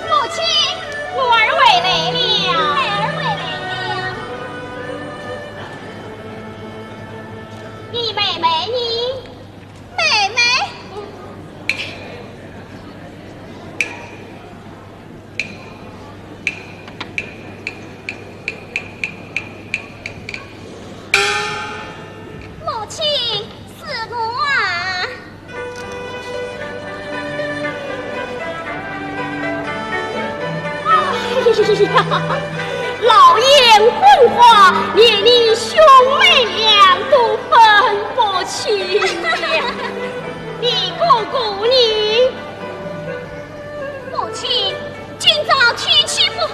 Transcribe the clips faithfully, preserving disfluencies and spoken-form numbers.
母亲，我儿回来了。孩儿回来了。你妹妹呢？妹妹。 母亲，是我啊。哎呀，老眼昏花，连你兄妹俩都分不清了。你哥哥呢？ 母亲，今朝天气不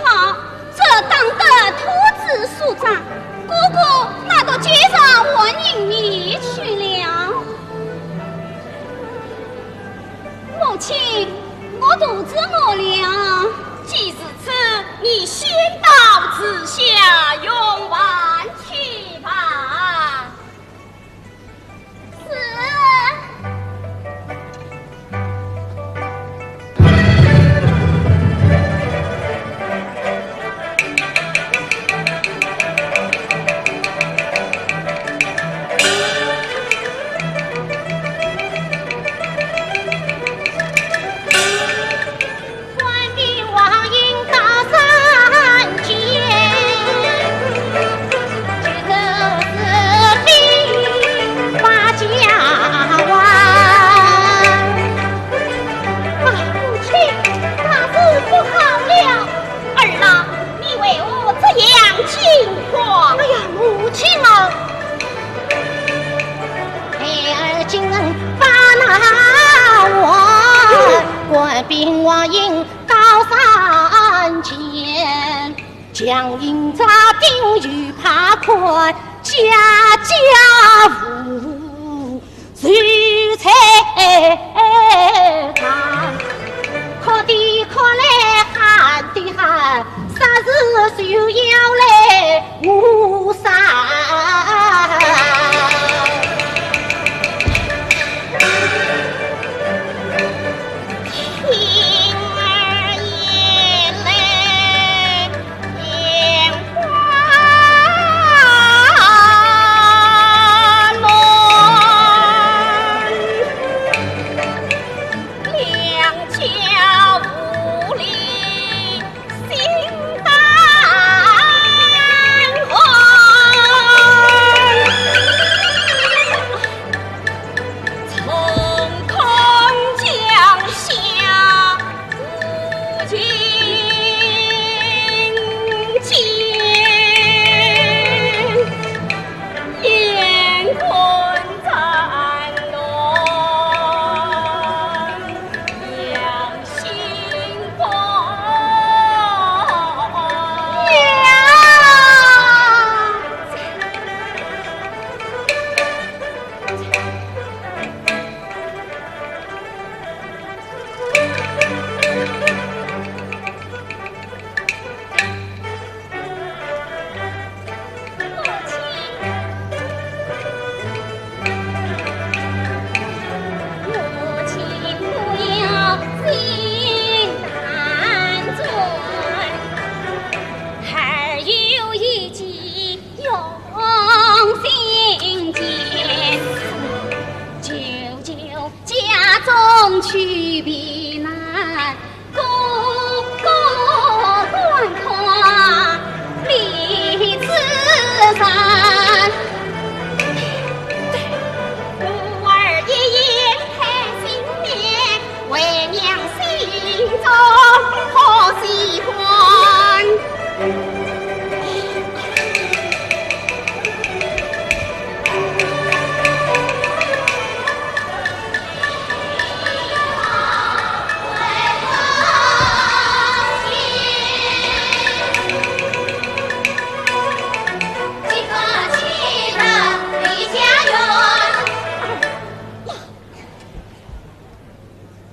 亲，我肚子饿了。既如此，你先到厨下用饭去吧。是。 官兵王英到山前，就是是非把家还。啊，母亲，大事不好了！儿啊，你为何这样惊慌？哎呀，母亲啊！孩儿今日把那话，官兵王英 到山前，将营扎定又怕困，家家无水菜尝。渴的渴来，寒的寒，啥事就要来我山。 天儿也冷，眼花乱，两脚无力，心胆寒。 从空降下无情剑，眼观战乱。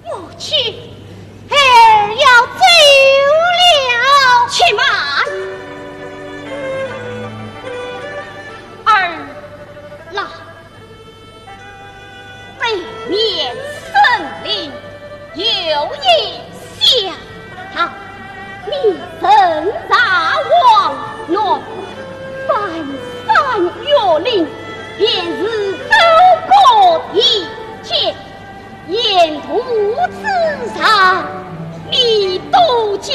母亲，孩儿要走了。且慢，儿啊， 北面森林有一小道，你顺着往南，翻山越岭，便是走过地界，沿途之上，你多加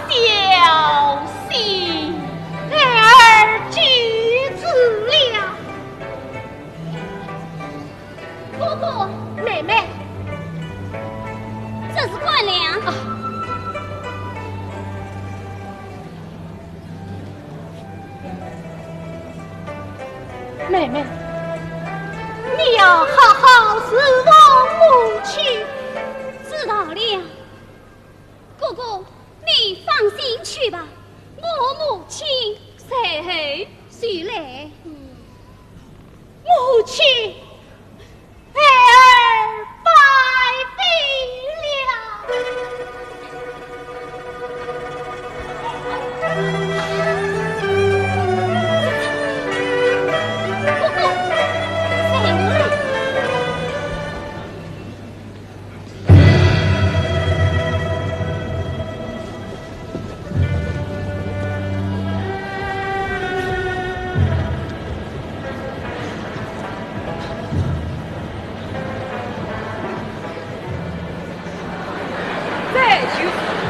小心。孩儿记住了。 哥哥，妹妹，这是干粮。啊。妹妹，你要好好侍奉母亲，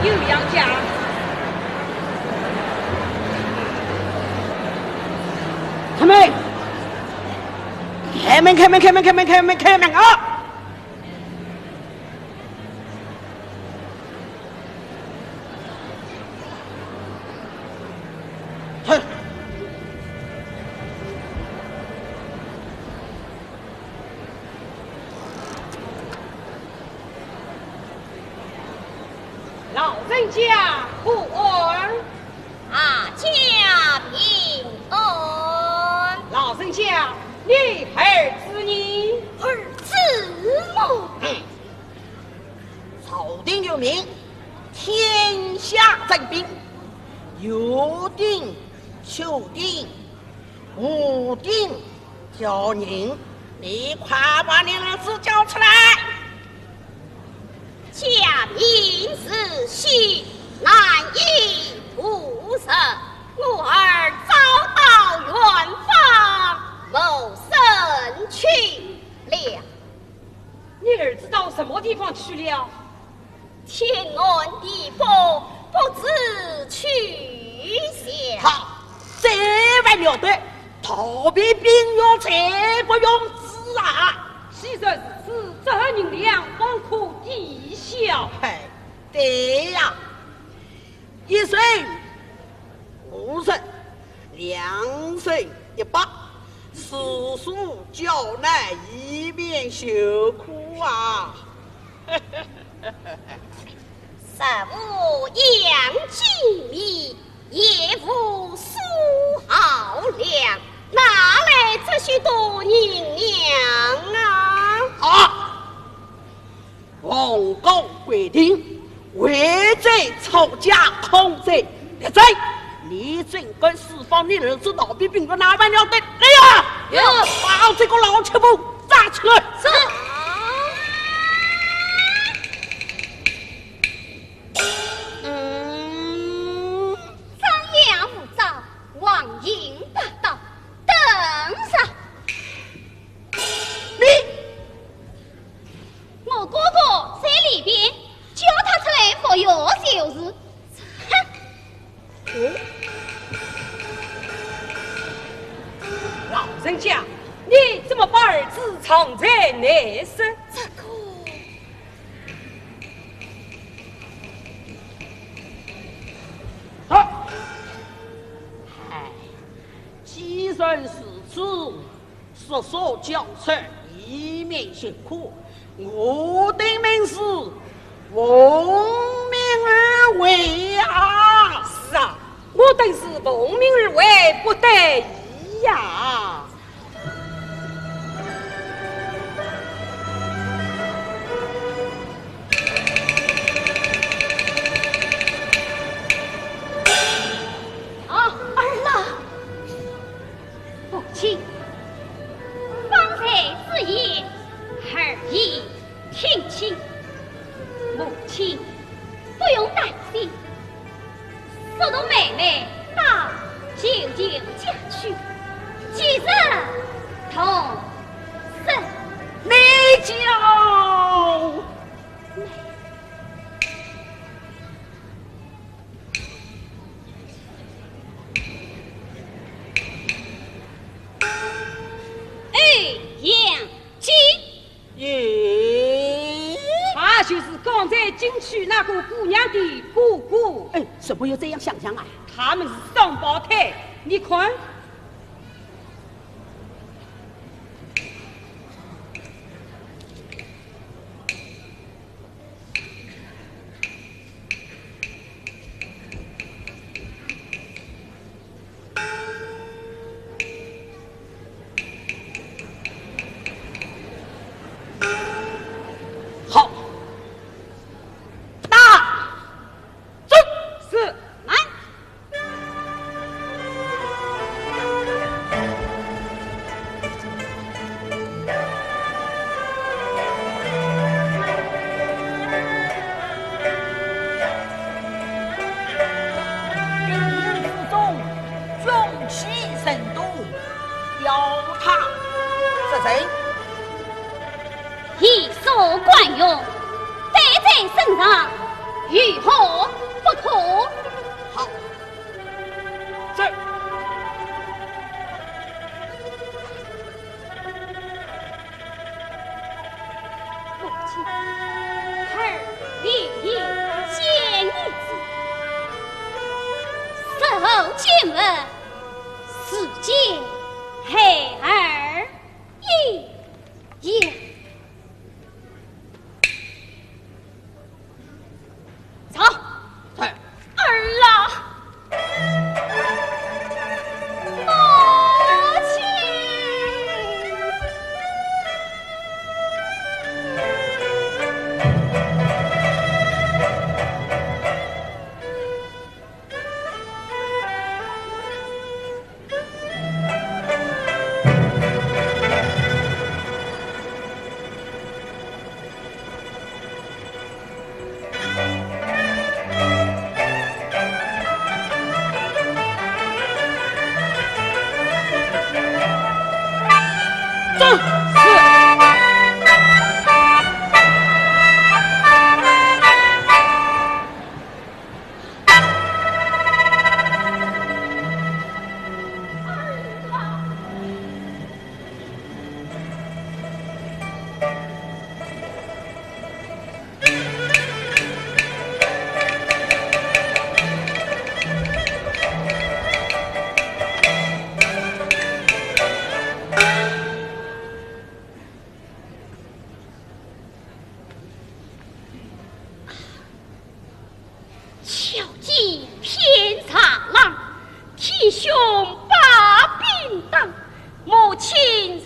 有样讲。开门！开门，开门，开门，开门，开门啊！ 哼！老人家可安？啊，家平安。老人家，你儿子呢？儿子么？ 朝廷有命，天下征兵，有定、邱定、吴定、刁宁，你快把你儿子交出来！家命如许，难以不从。我儿早到远方，谋生去了。 你儿子到什么地方去了？天寒地冻，不知去向。好，这还了得，逃避兵役罪不容置啊！既然如此，折合银两，方可抵销。嘿，对呀， 一升五十，两升一百，实属较难，以免受苦啊。实无养精米，也无苏耗粮，哪来这许多银两啊？啊！ 皇宫规定，违者处斩，空者立斩。你竟敢私放你儿子逃避兵役，哪还了得？来呀！有。把这个老匹夫抓起来！是。嗯，张牙舞爪，横行霸道，等着！你 我哥哥在里边，叫他出来服药就是。哼！老人家，你怎么把儿子藏在内室？这个……好。哎，既然如此， 速速交出，以免辛苦。我等民是奉命而为啊！是啊，我等是奉命而为，不得已呀。啊，儿啊！ 母亲，方才之言，儿已听清。母亲，不用担心，速度慢慢到舅舅家去，几日同日。你叫…… 哎呀，这……咦？他就是刚才进去那个姑娘的哥哥。哎，怎么有这样想象啊？他们是双胞胎，你看。 好，打！走！是，慢！ 军中军纪人多，要他责人。以手管用，带在身上。有何不可？好，在。母亲，儿刘盈见义子，死后见佛，世间孩儿一样。 走。在。儿啊，母亲。巧见天长浪，天凶把兵当。母亲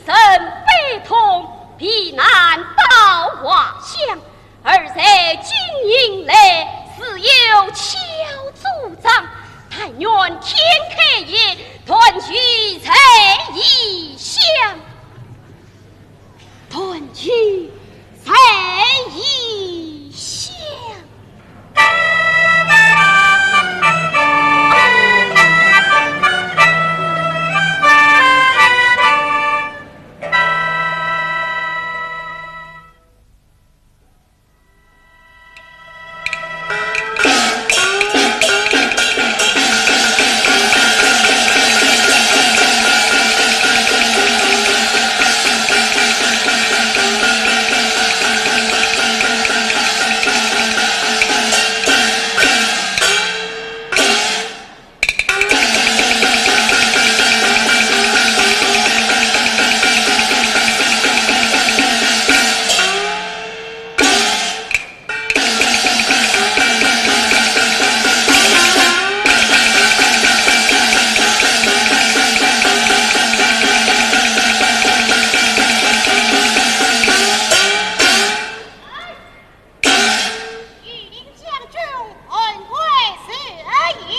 身悲痛，避难到华乡。儿在金陵来，自有巧阻挡。但愿天开眼，团聚在异乡。 团聚在异乡。御林将军，问罪是也。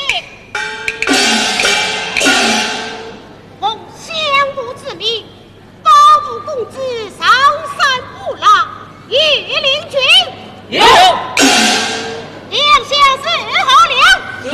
奉相国之命，保护公子上山捕狼，御林军。有。两相侍候了。是。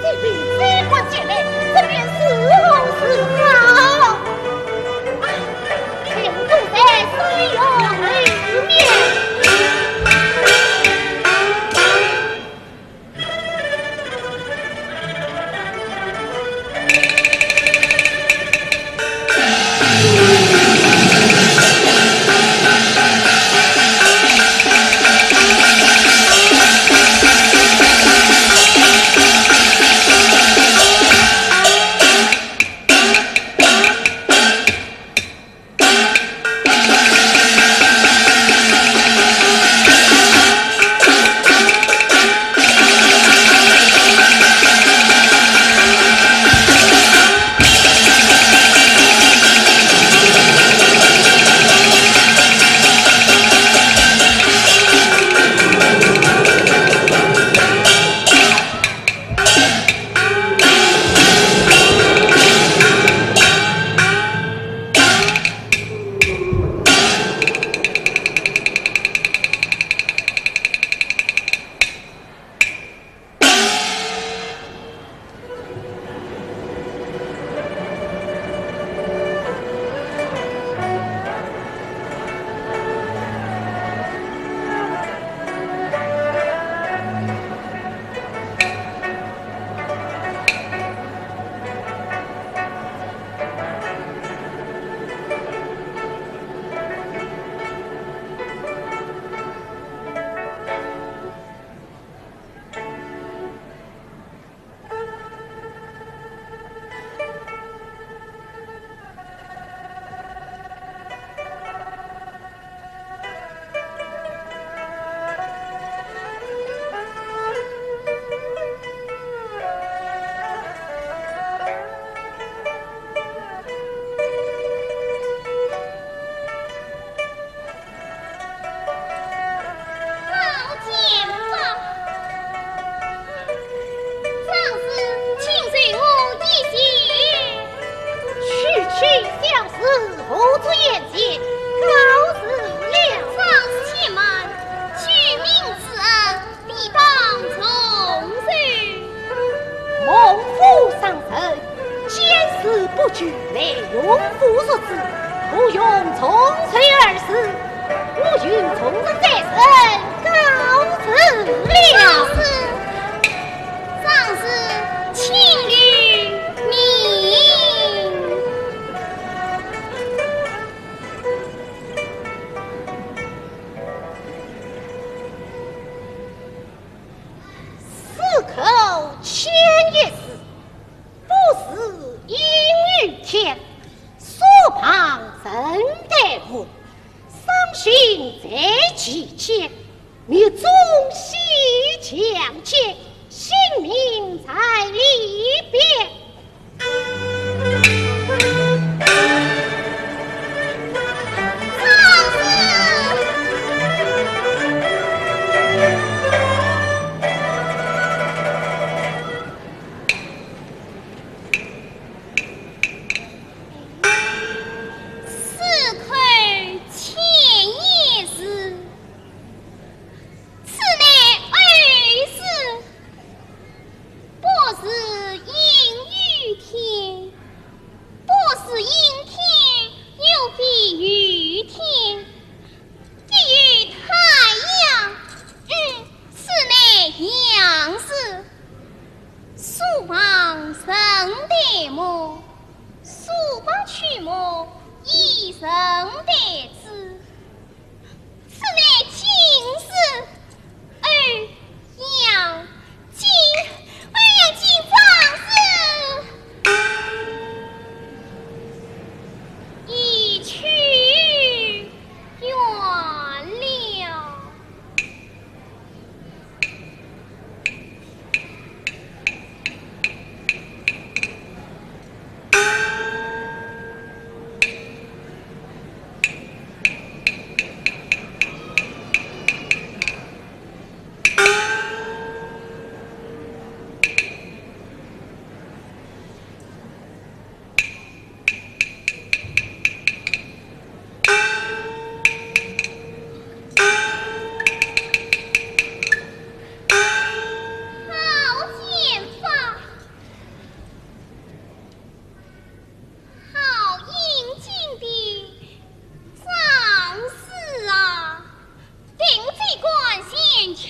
这边这个进来，这边是何是好？啊，两个在水溶里面。我一人得知。此乃禁书，哎呀，禁，哎呀，禁状书，已去远了。好剑法，好英俊的丈夫啊！ 定这官前去。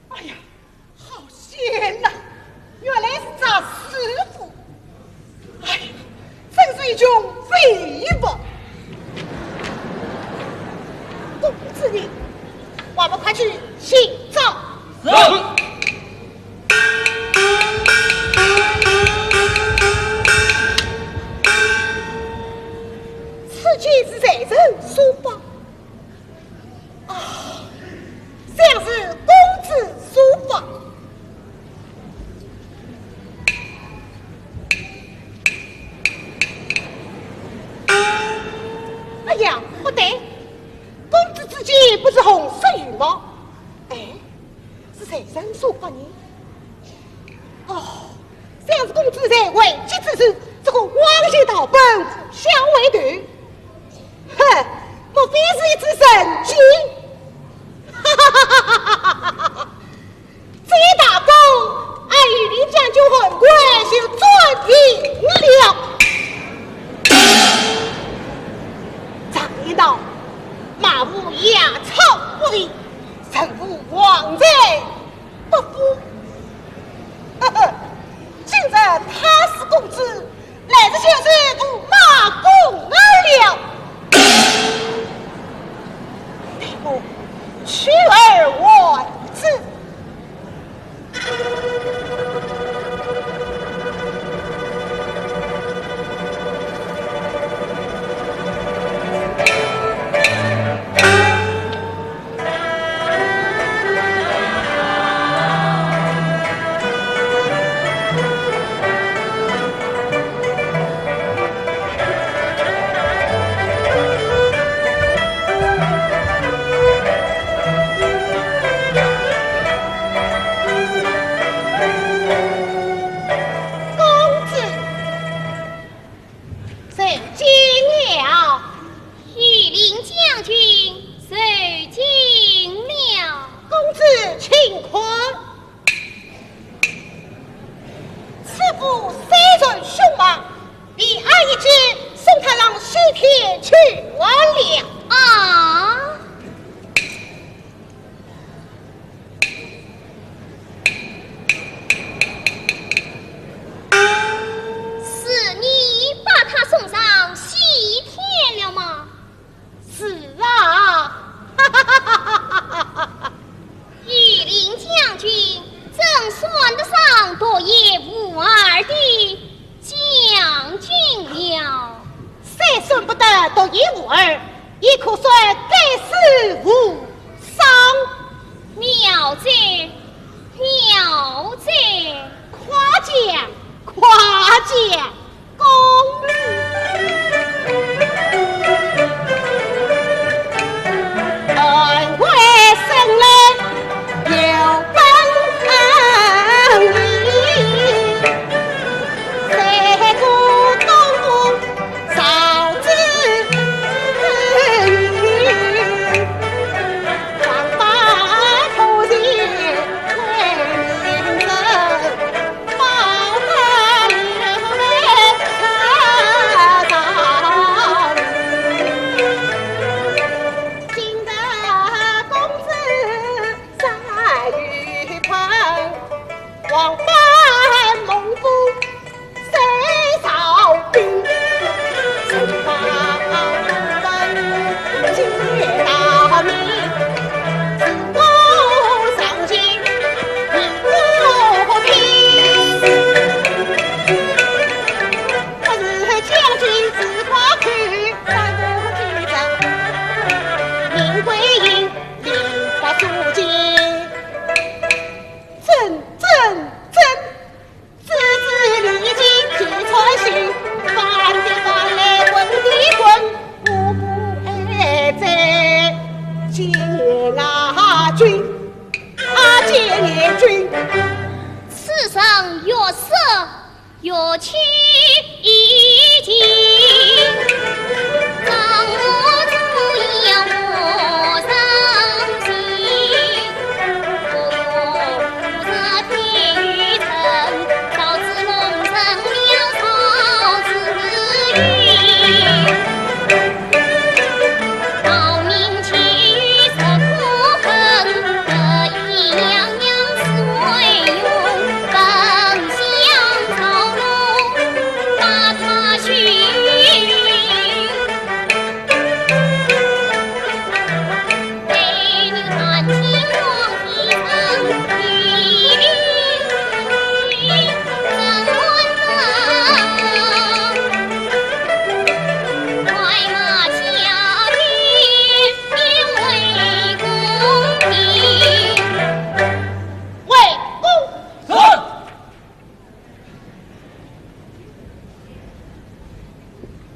哎呀，好险呐！原来是这师傅。哎呀，真是一穷为不。公子呢？我们快去寻找。是。此间是谁人所发？ 啊，想是公子所发。哎呀，不对，公子之间不是红色羽毛？哎，是谁人所发呢？哦，想是公子在回京之时，这个荒野逃奔，故乡回头。 哼，莫非是一支神经？哈哈哈哈哈哈！这一逃奔，俺御林将军文贵就转平了。常言道，马无夜草不肥，人无横财不富。呵呵，今日他是公子， 来日就是驸马公儿了。待我取而代之。公子， 受惊了。御林将军受惊了。公子请看。此府虽然凶猛，被俺一剑送他上西天去了。啊！君，怎算得上独一无二的将军了？虽算不得独一无二，也可算盖世无双。妙哉，妙哉！夸奖，夸奖！ 公子。恩惠生来有本意，谁知东吴曹子女，王八偷情为民人。 真，真，真！ 子子礼敬皆传心，反的反来，昏的昏，我不爱在见啊君，啊见君。此人越色越气已经，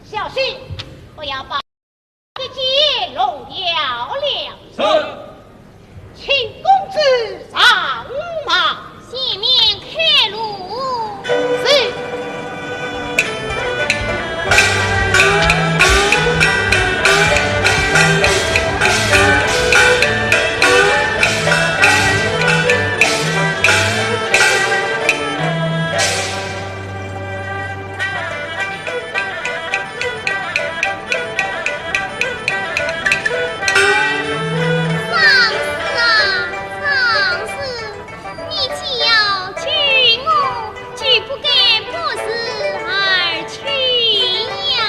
小心，不要把 这街弄掉了。是。请公子上马。前面开路。是。 张氏啊，张氏，你既要救我，就不该不辞而去呀。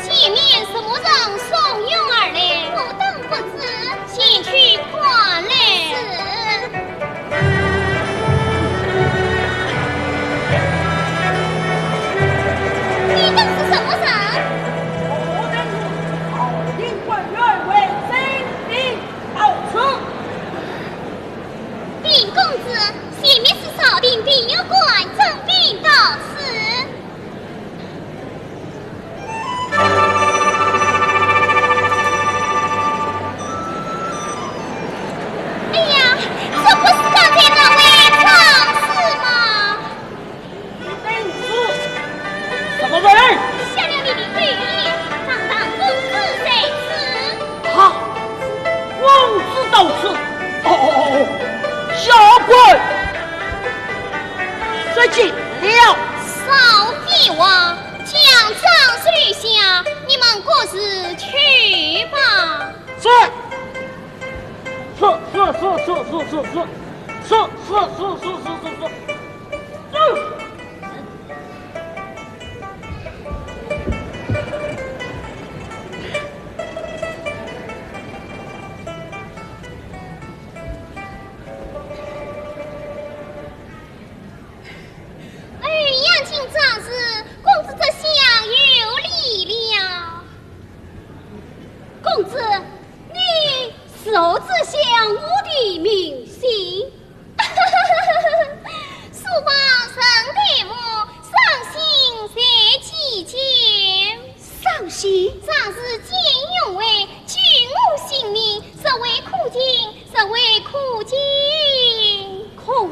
前面什么人送药而来？我等不知，前去看来。是。你等是什么人？我等是曹营官员，为谁的到此？禀公子，前面是朝廷定药官，准备到此。 哎呀，这不是刚才那位张氏吗？你等是什么人？下了你的狗眼，堂堂公子在此。啊，公子到此。哦，下官失敬了。少废话， 将张氏留下，你们各自去吧。是。是，是，是。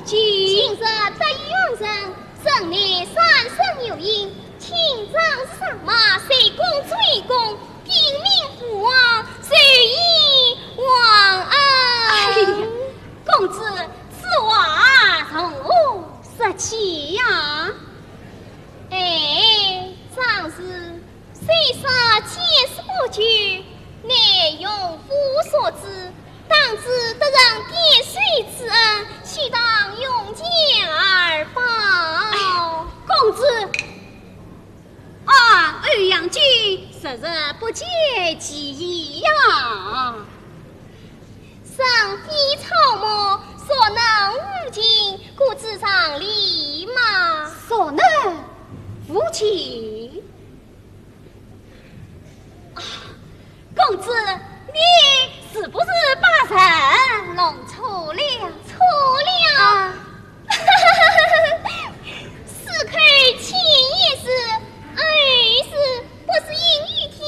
今日得遇良人，城内山神有应，请张氏上马，随公追功，禀明父王，授以皇恩。哎呀，公子，此话从何说起呀？哎，张氏，虽说见识不多，乃用父所指，当知得人点水之恩，岂当用钱而报？哎，公子，俺欧阳靖实在不解其意呀。人非草木，孰能无情，故知常理嘛。孰能无情？啊，公子，你是不是把人弄错了？错了？啊。是口前言是，耳语是，不是阴雨天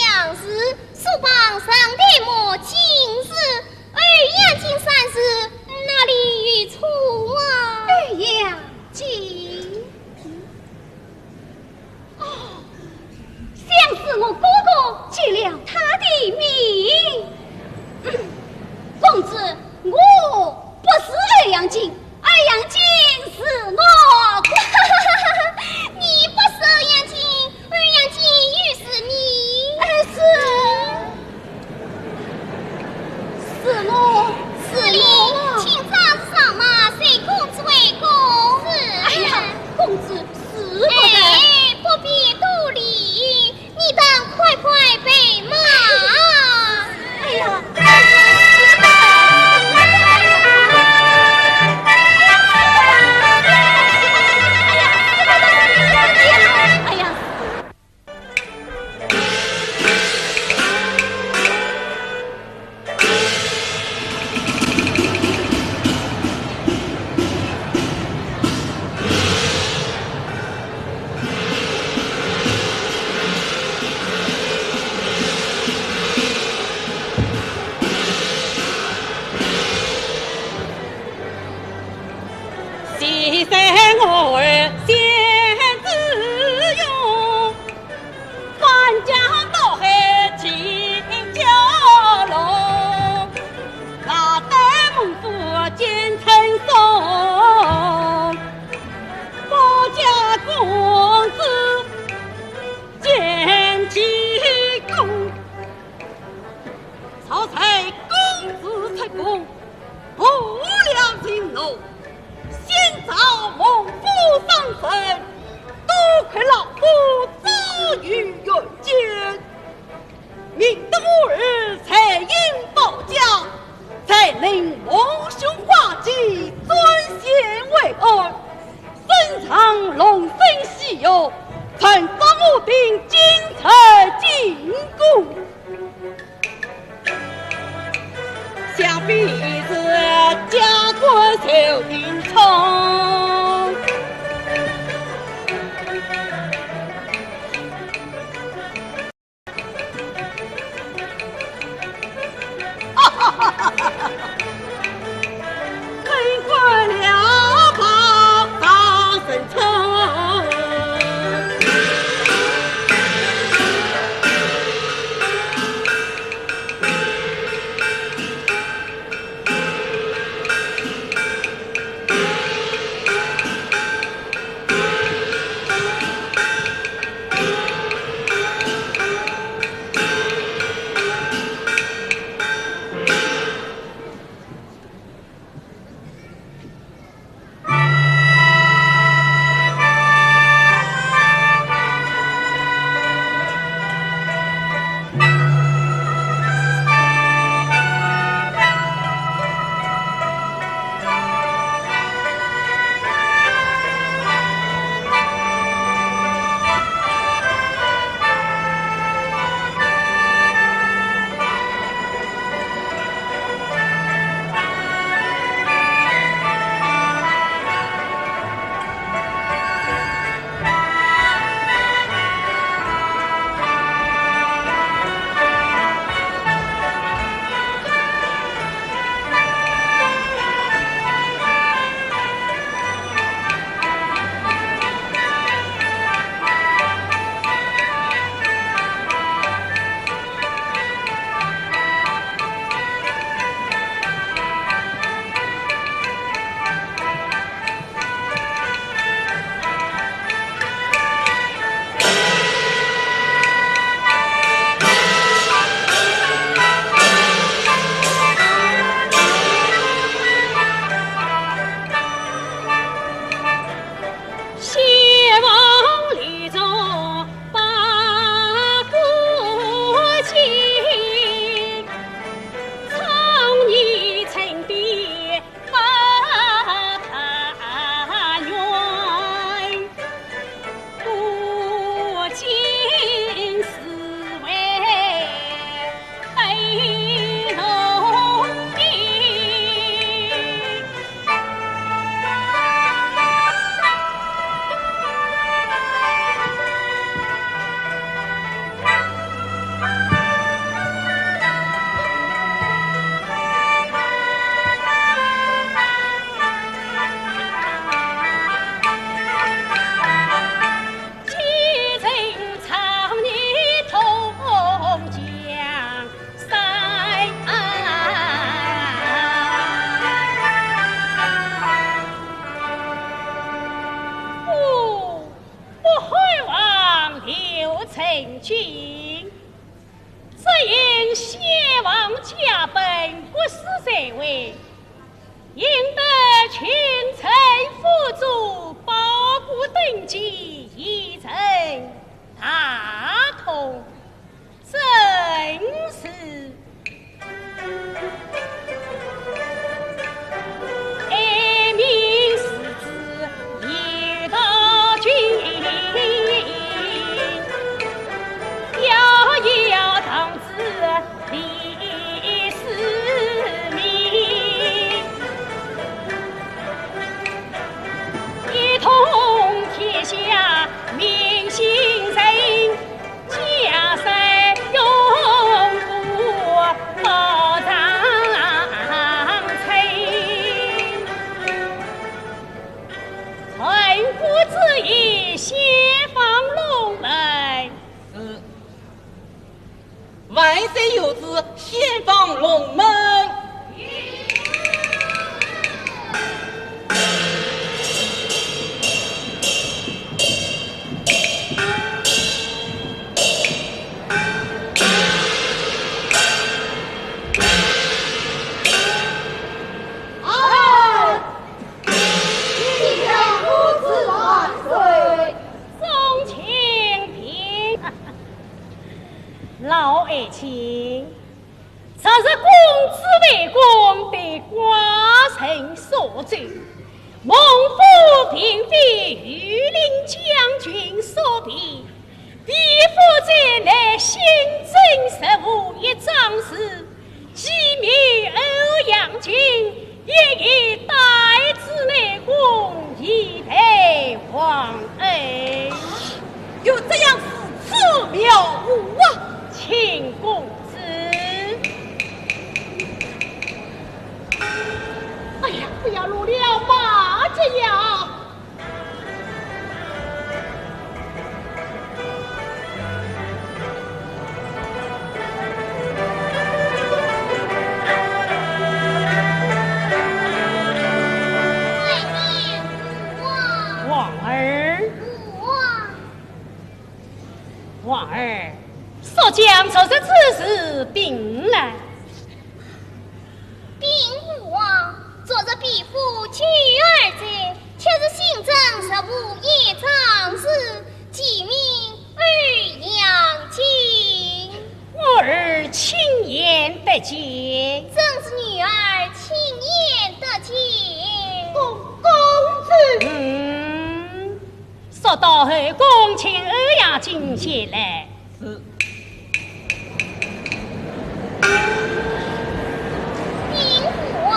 阳时，树旁上的墨金字，欧阳靖三字，哪里有错啊？欧阳靖。 哦，想是我哥哥揭了他的谜。嗯，公子，我不是欧阳靖，欧阳靖是我。你不是欧阳靖，欧阳靖又是你。哎，是。 是我，是你，请张氏上马，随公追功。是。哎呀，公子，使不得。哎，不必多礼，你等快快备马。哎呀，哎呀，哎呀，哎呀。 西山我儿先自用，翻江倒海尽蛟龙。哪得猛虎见春松，保家公子见其功。 曹操公子出宫，无量情路，先召猛虎上阵，多亏老夫知遇远近，命得我儿才英保家，才能蒙兄化解，转险为安，升上龙争西岳，传掌我等金朝进攻。 想必是家国受英冲。进。只因先王驾崩，国师在位，幸得群臣辅佐，保国登基，一人大统，真是 哀民四子有道君，夭夭唐子李世民，一统天下民心人。 家山永不报长春。臣父之意，先放龙门。是。万岁有旨，先放龙门。 哎，你家父子万岁！众卿平。老爱卿，昨日公子回宫，被寡人所奏，孟府嫔妃御林将军所避， 被夫人乃新增职务一桩事，其名欧阳靖，一意带至内宫，以待皇恩。有这样事，此妙无啊！请公子。哎呀，不要弄了，马姐呀！ 皇儿。皇儿，速将昨日之事禀来。 禀父王，昨日被夫求儿者，却是新增职务一桩事，其名欧阳靖。我儿亲眼得见。正是女儿亲眼得见。公，公子。嗯，速到后宫请欧阳靖前来。 是。禀父王，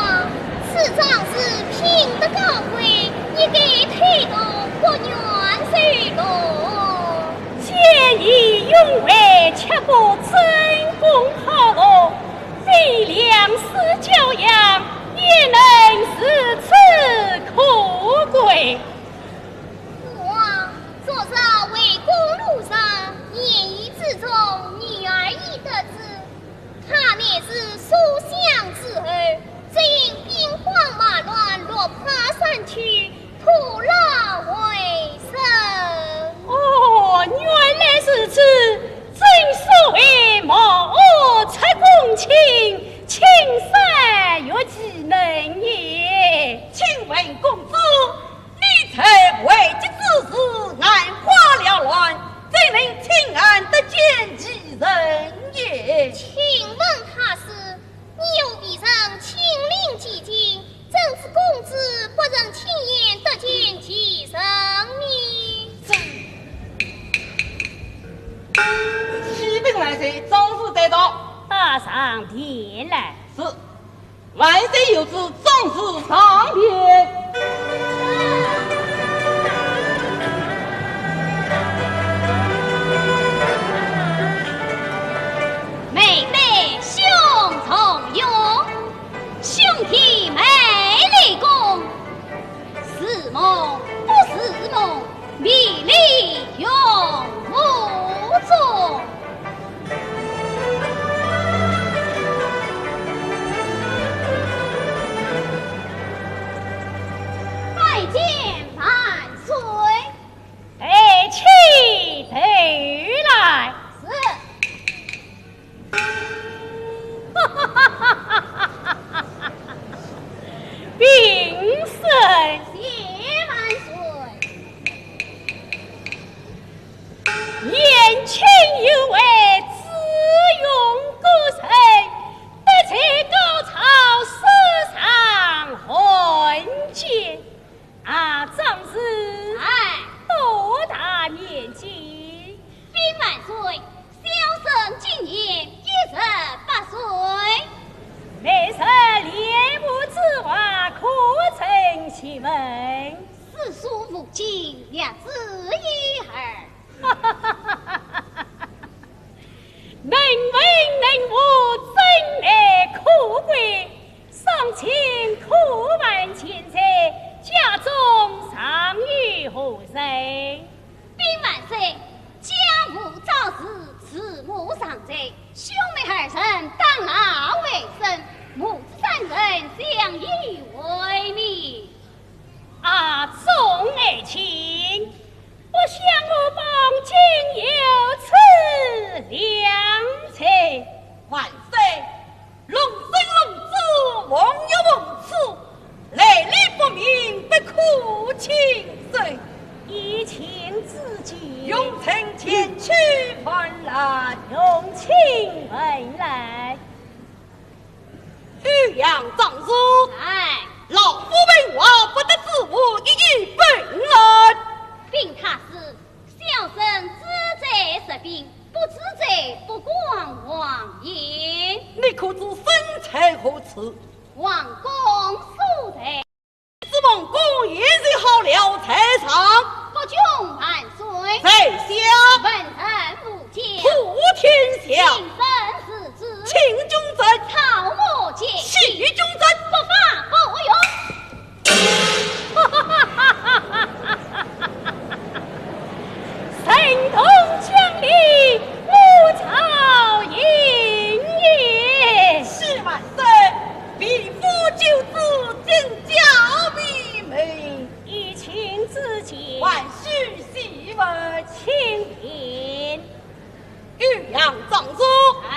此桩事品德高贵，一概推动，不愿受录。见义勇为，切不争功好恶，非两世教养，焉能如此可贵？ 父王，昨日回宫路上，言语之中，女儿已得知，她乃是书香之后，只因兵荒马乱，落魄山区，徒劳回身。哦，原来如此，正所谓貌合出宫亲，亲善若技能也。请问公子， 你在危急之时，眼花缭乱，怎能亲眼得见其人也？请问他是？你又未曾亲临其境，怎知公子不曾亲眼得见其人呢？启禀万岁，状书带到。带上殿来。是。 万岁有旨，状书上殿。妹妹胸中有，兄弟妹立功，似梦不似梦， 迷离永无踪。拜见万岁。抬起头来。世所无尽，略知一二。能文能武，真乃可贵， 赏金可万千岁，家中尚有何人？禀万岁，家父早逝，慈母尚在，兄妹二人当老为生，母子三人相依为命。啊，众爱卿，不想我方竟有此良才。万岁， 龙生龙子，凤有凤姿，来历不明，不可轻视。爱卿之见。容臣前去问来。容卿问来。欧阳尚书。在。老夫问话，不得知我一语本来。禀太师， 小生志在石屏，不志在不光黄瀛。你可知身在何处？皇宫所在。这皇宫也是好了，在上。国君万岁。在下。文人武进。普天下。平生如此。轻君者。草木皆。弃君者。不发不用。 神通将领，我曹营也。启万岁，匹夫救子，真假秘密？爱卿之见。万岁，细问。请便。 欧阳尚书。哎。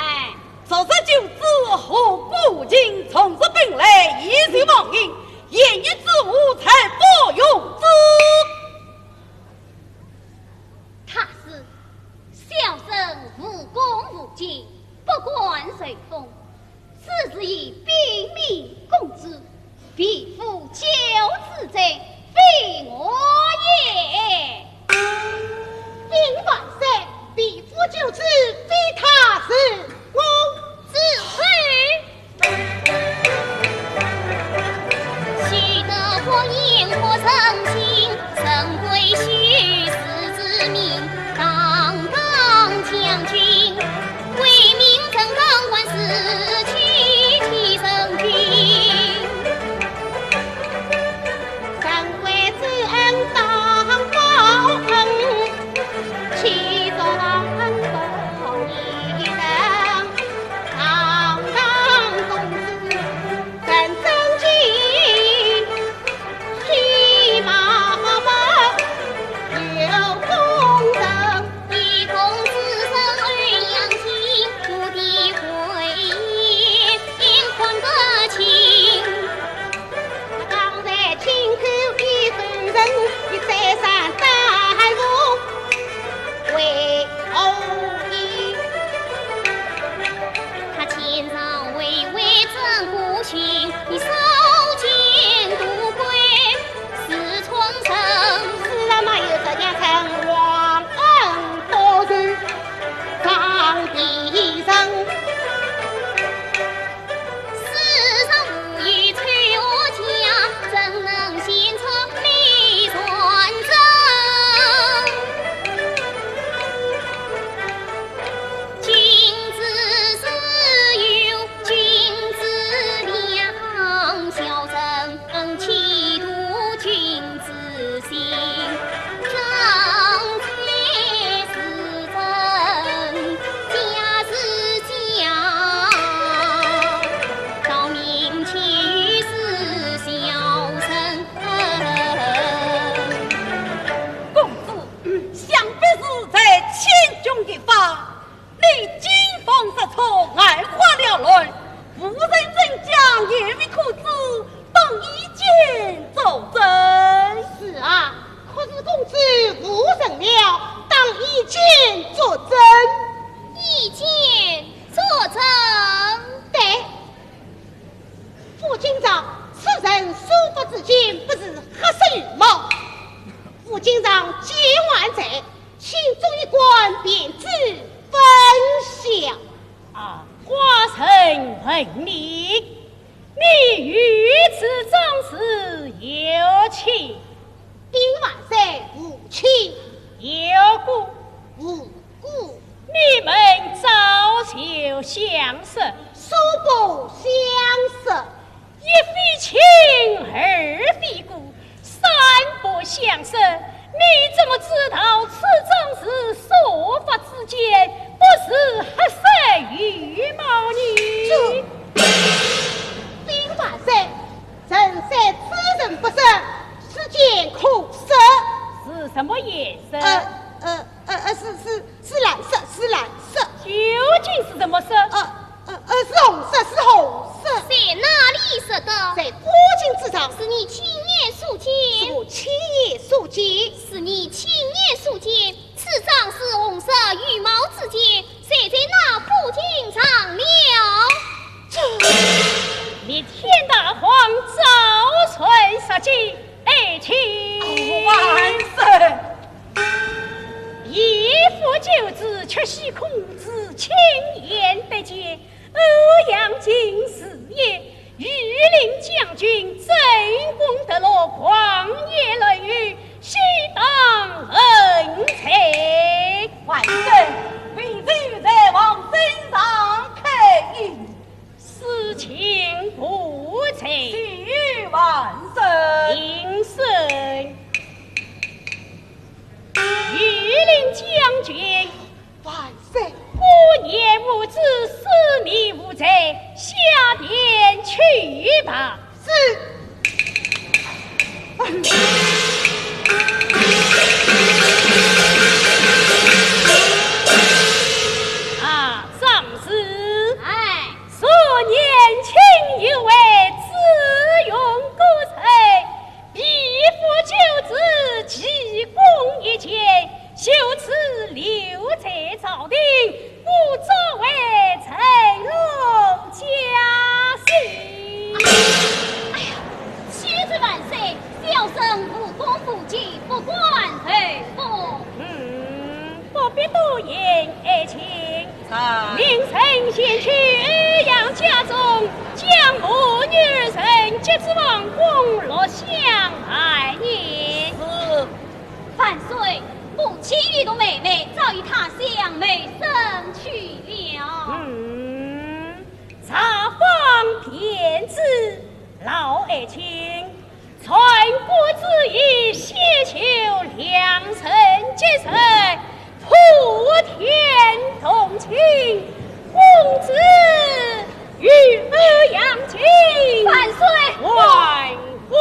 昨日救子何故无情？从日本来，意求亡命，言语之无，才不容之。太师，小生无功无绩，不敢受封。 此事已禀明公主，匹夫救子者，非我也。禀万岁，匹夫救子，非他是我。子桓。 公子，想必是在千钧一发，你惊慌失措，眼花缭乱，无人证讲，也未可知，当以剑作证。是啊，可是公子无人了，当以剑作证。以剑作证？对。 副京兆，此人所发之剑，不是黑色羽毛。副京兆见还在，请众议官便知分晓。啊，寡人问你，你御赐壮士有几？相识。素不相识。一非亲，二非故，三不相识。你怎么知道此桩事所发之间不是黑色羽毛呢？这，禀万岁，臣说此人不识，是箭可识。是什么颜色？呃，呃，呃，呃，是，是，是蓝色，是蓝色。究竟是什么色？呃，呃，呃，是红色，是红色。在哪里识得？在古井之上。是你亲眼所见？是我亲眼所见。是你亲眼所见，此桩事红色羽毛之箭，射在那古井上了。这，逆天大荒，招传杀机，爱卿。哦，万岁！ 一夫救子，却喜孔子亲眼得见，欧阳竟是也。羽林将军，战功得乐，狂言乱语，悉当恨罪。万岁，微臣在皇身上开印。 事情不成。谢万岁。羽林将军。万岁。孤言无知，恕你无罪，下殿去吧。是。啊，张氏。哎。 数年前有位智勇高才，被夫救子，奇功一件，就此留在朝廷，故作为臣龙家婿。哎呀，启奏万岁，小生无功无绩，不敢受封。嗯，不必多言，爱卿。 命臣前去欧阳家中，将我女儿迎接至皇宫，乐享晚年。是。万岁，母亲与同妹妹早已踏向谋生去了。嗯，查访便知，老爱卿， 传国之意，先求良辰吉日，普天同庆，公子与欧阳竟，万岁！完婚。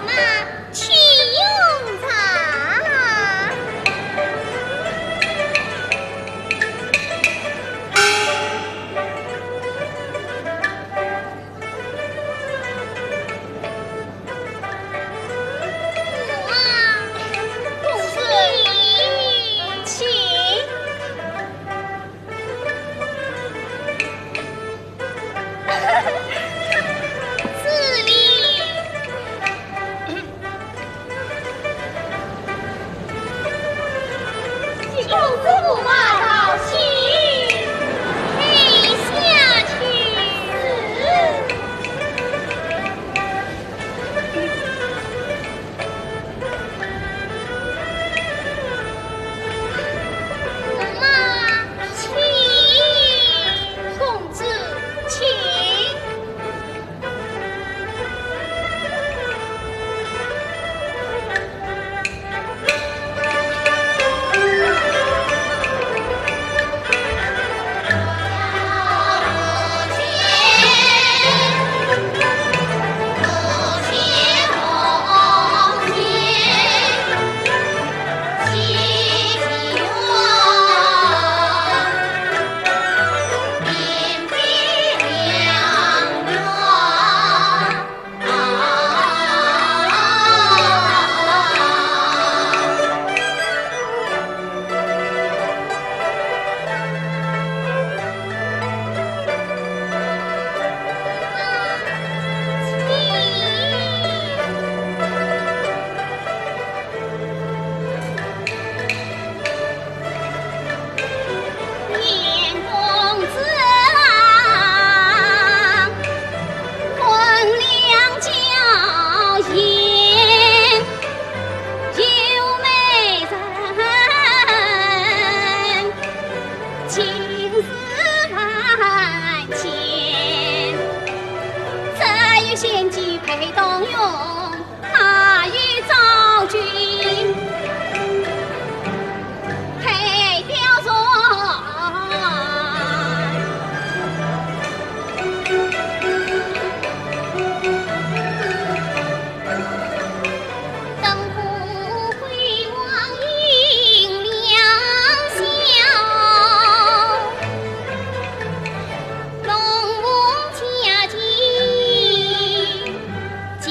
马，请用茶。啊，公子，请。 这里，请公子把茶倒，请退下去。 驸马，请。公子，请。 灯火辉煌映良宵，龙凤佳节尽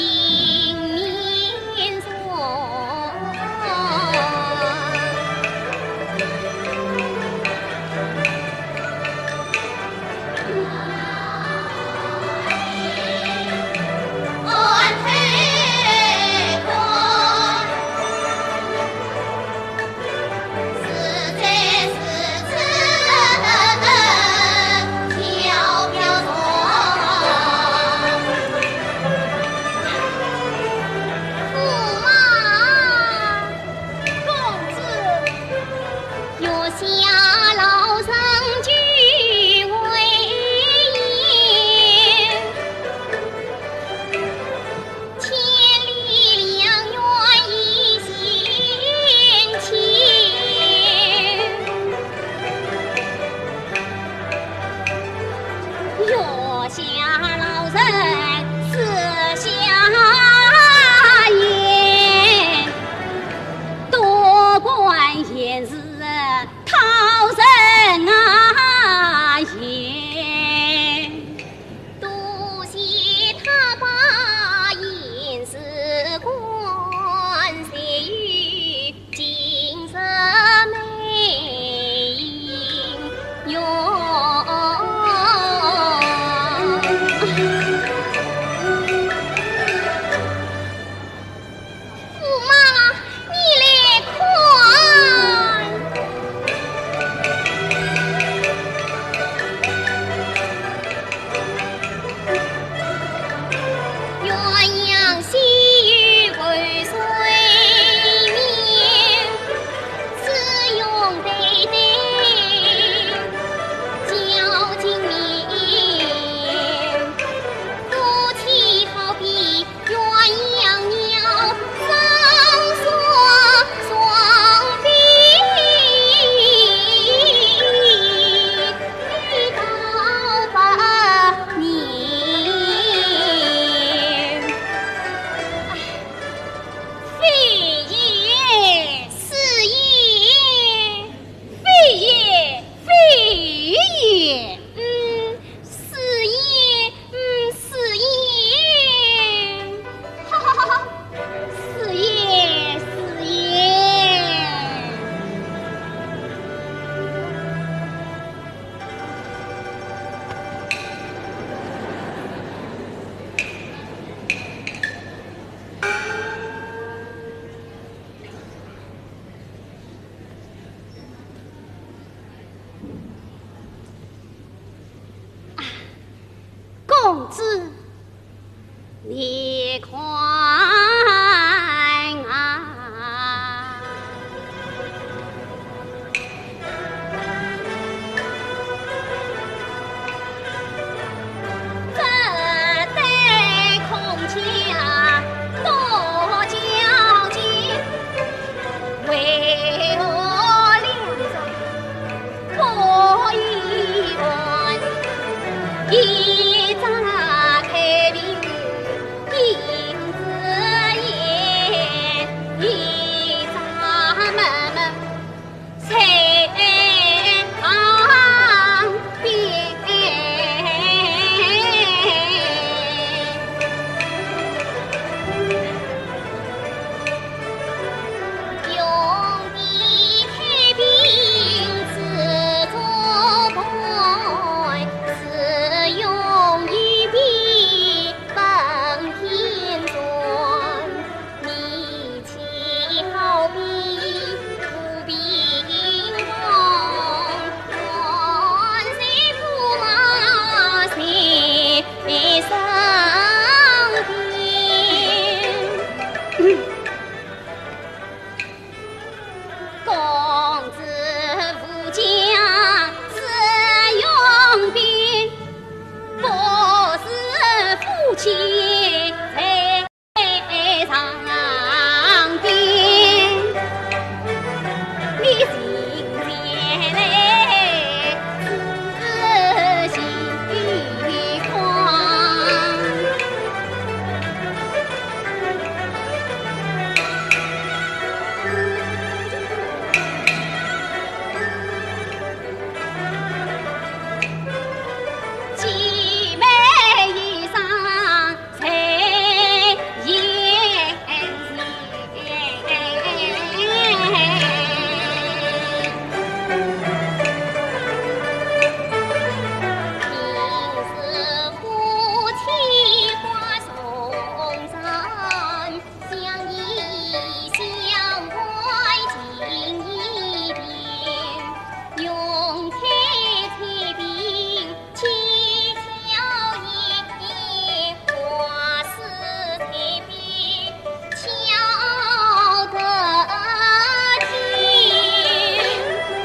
子，你看啊，这对孔雀多娇静，为何两只 不一般，一只开屏映紫烟，一只闷闷在旁边。 公子无家自用兵，不是夫妻在上边。你今天来仔细看。 姐妹衣裳谁言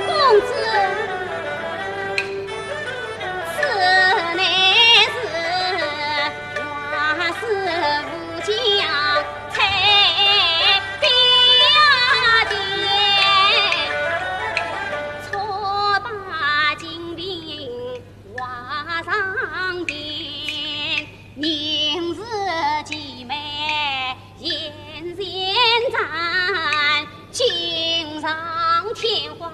公子，此乃是花市无价 彩标店，错把金瓶挂上边，凝视姐妹眼前展，锦上添花。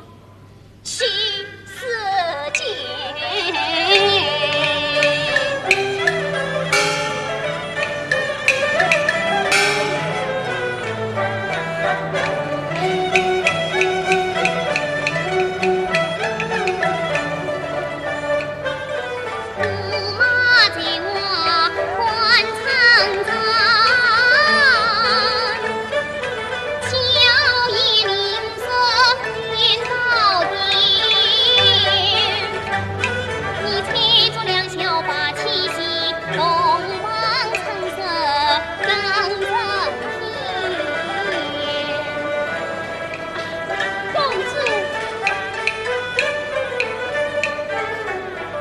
公子，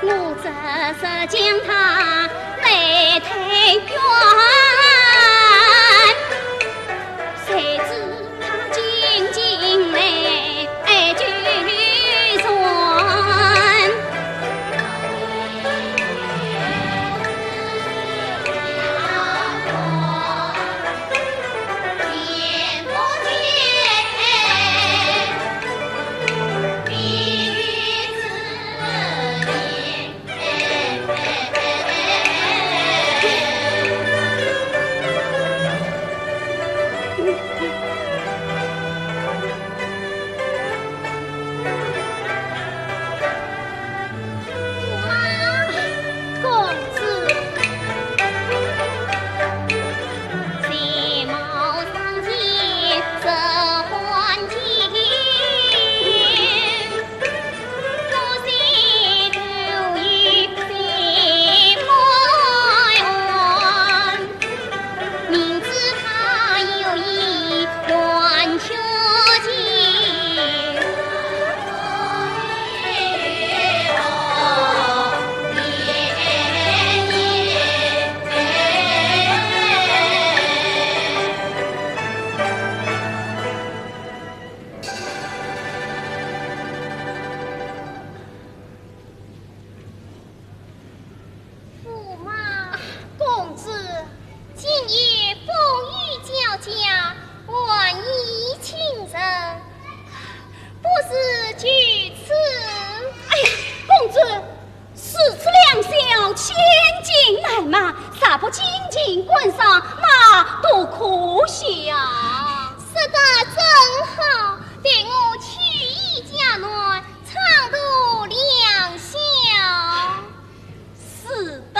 我这是将她来推远，谁知她竟进来纠缠。不是就此？哎呀，公子，如此良宵千军难马，若不紧紧关上，那多可惜啊！说得真好，待我取衣解暖， 唱度良宵。是的。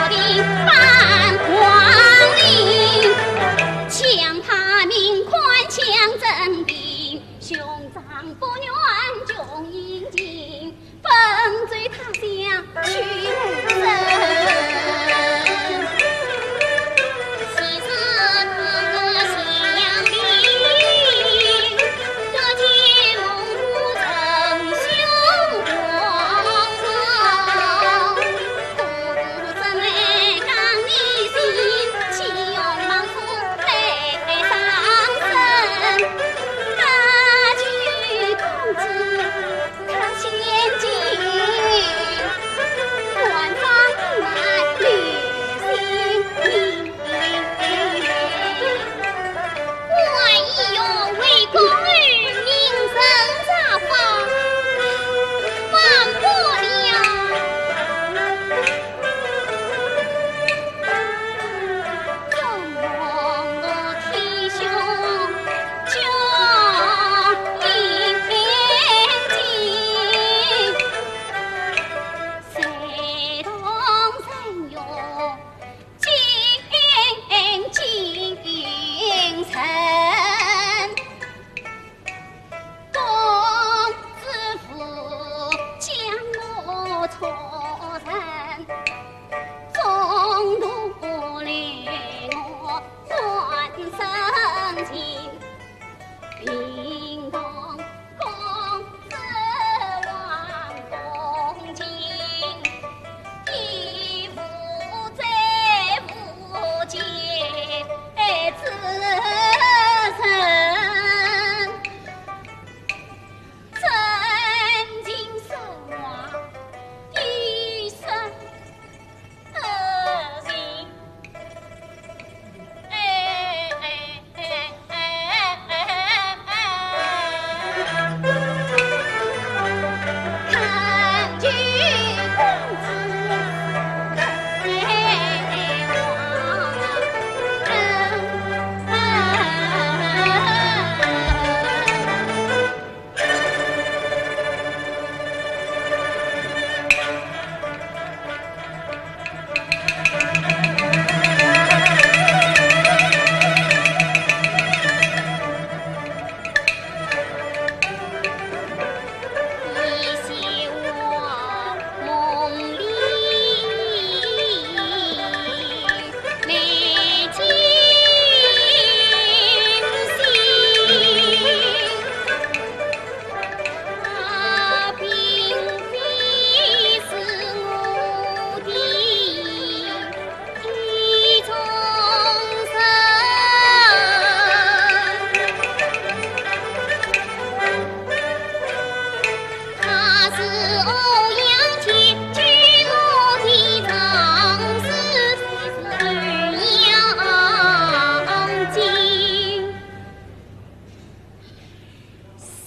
定半黄绫，强怕命官强征兵，兄长不愿穷行进，奔走他乡去谋生。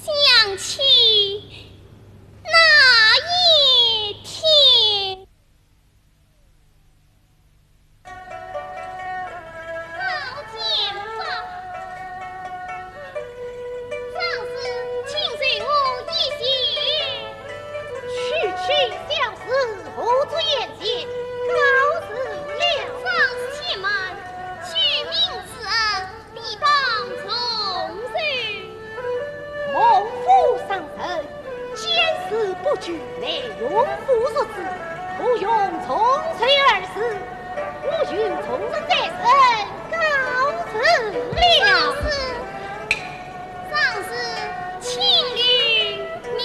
想起那一天。 宝剑吧。张氏，请受我一剑。区区小事，何足言谢，告辞了。张氏且慢，救命之恩， 理当重受。猛虎伤人，见死不救，乃用虎入室，何用重受二字？我有重任在身，告辞了。张氏，张氏，请留名。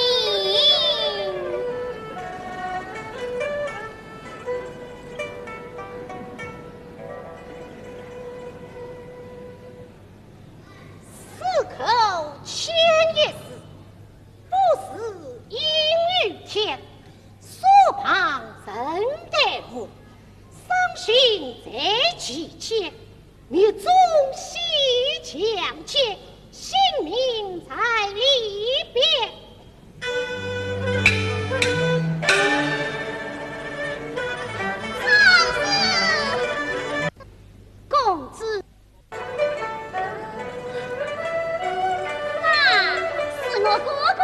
此口千言字，不是应于天，所旁人待物，伤心在其间，密宗西墙间，性命在里边。 公子。啊，是我哥哥。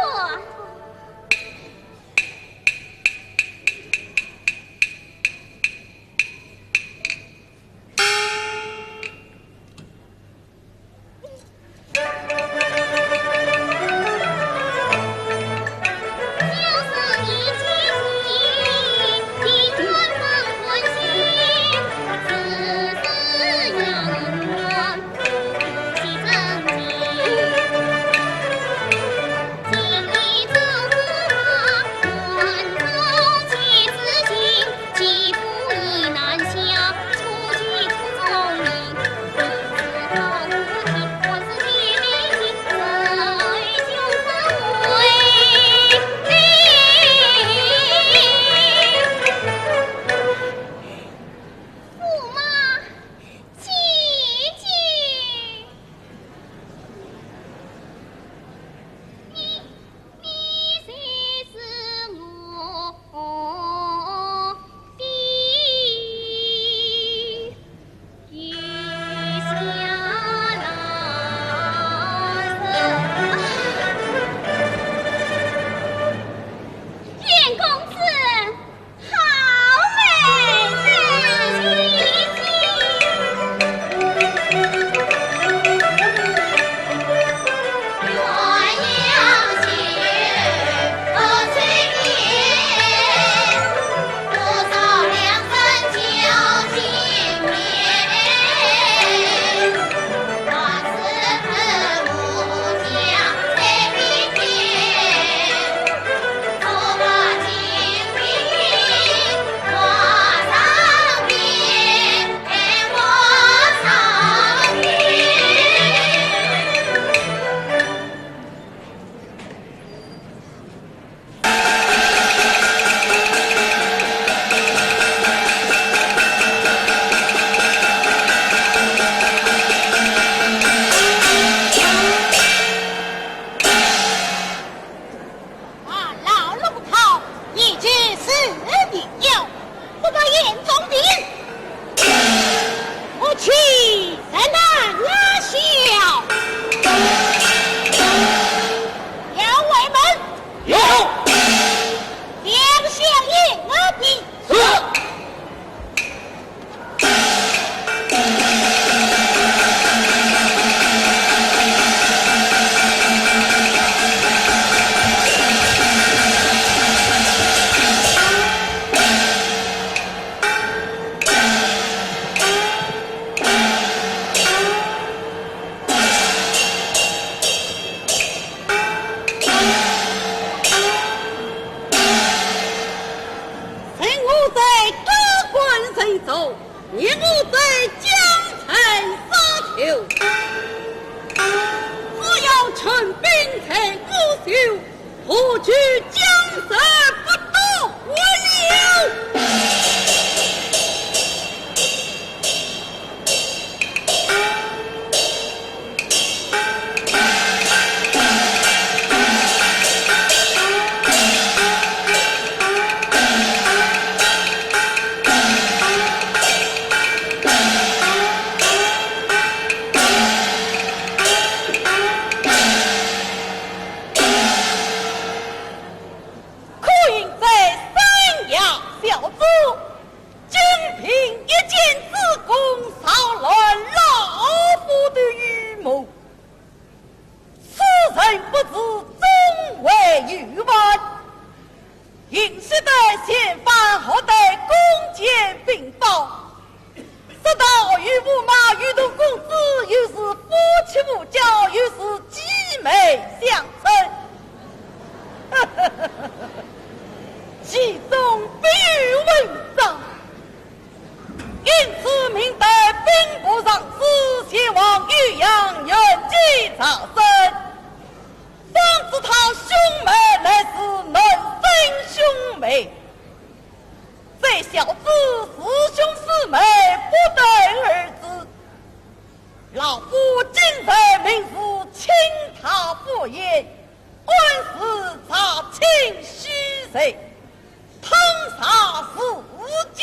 你我在江城杀头，只要陈兵在我手，何惧江山不得了。可恨这三爷小子，竟凭一箭之功，扰乱老夫的愚谋。此人不知忠奸犹犯， 应该得前方后代弓箭并报，说道与驸马与同公子，又是夫妻无交，又是姊妹相称。其中必有文章，因此命带兵部尚书前往渔阳，原计查身。 方知他兄妹乃是孪生兄妹，这小子是兄是妹不得而知。老夫今日明示请他赴宴，官司查清虚实，汤茶是假。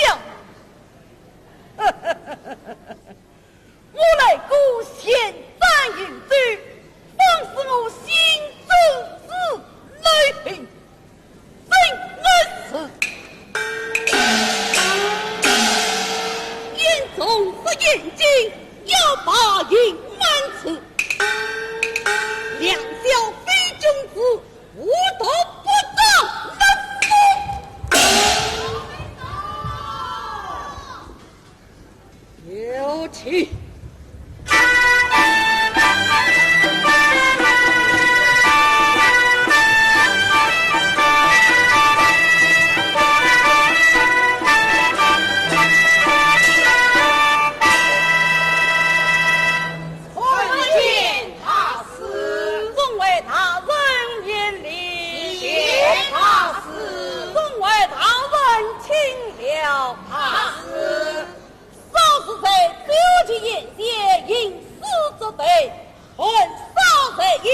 我来个先斩后奏，方是我心中之内情。真恩师，眼中是眼睛，要把银满尺。两小非君子，无毒不长的风。 有请。参见大师。众位大人免礼。谢大师。众位大人请了。大师。少时在酒席宴前吟诗作对，闲少在吟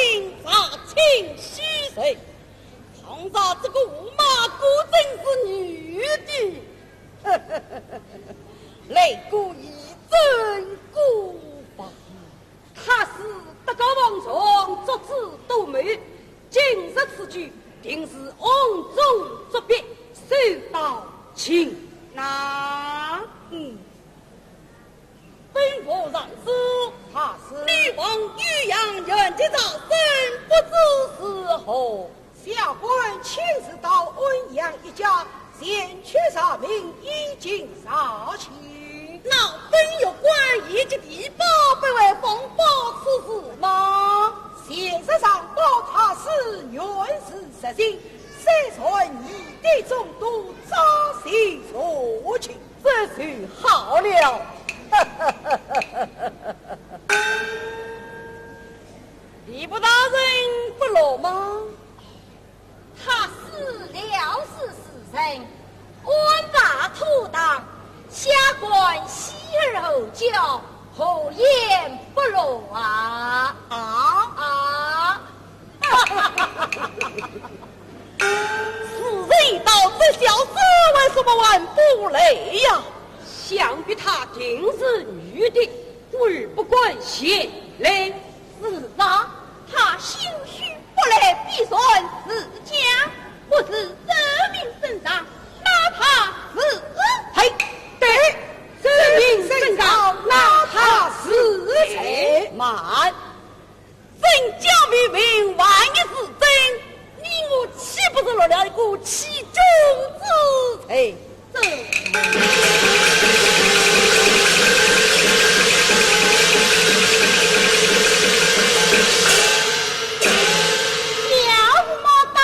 查清虚实。倘若这个驸马果真是女的，来个一证过吧。 他是德高望重，足智多谋，今日此举定是暗中作弊，受到擒拿。嗯。兵部尚书，大师。你往渔阳原计查身，不知是何？ 下官亲自到安阳一家，前去查明，已经查清。那本县官以及地保，不会谎报此事吗？前日上报他是原是实情，虽然疑点众多，查实查清。这就好了。吏部大人不乐吗？ 他是了事之人，安排妥当，下官喜而后交，何言不乐啊？啊？啊？事已到，这小子为什么还不来呀？想必他定是女的，故而不敢前来。是啊，他兴许 不来，必然自家不是人命身上，拿他是谁？嘿，对，人命身上，拿他是谁？慢，真假明明，万一是真，你我岂不是落了一个欺君之罪？ 这苗五毛刀。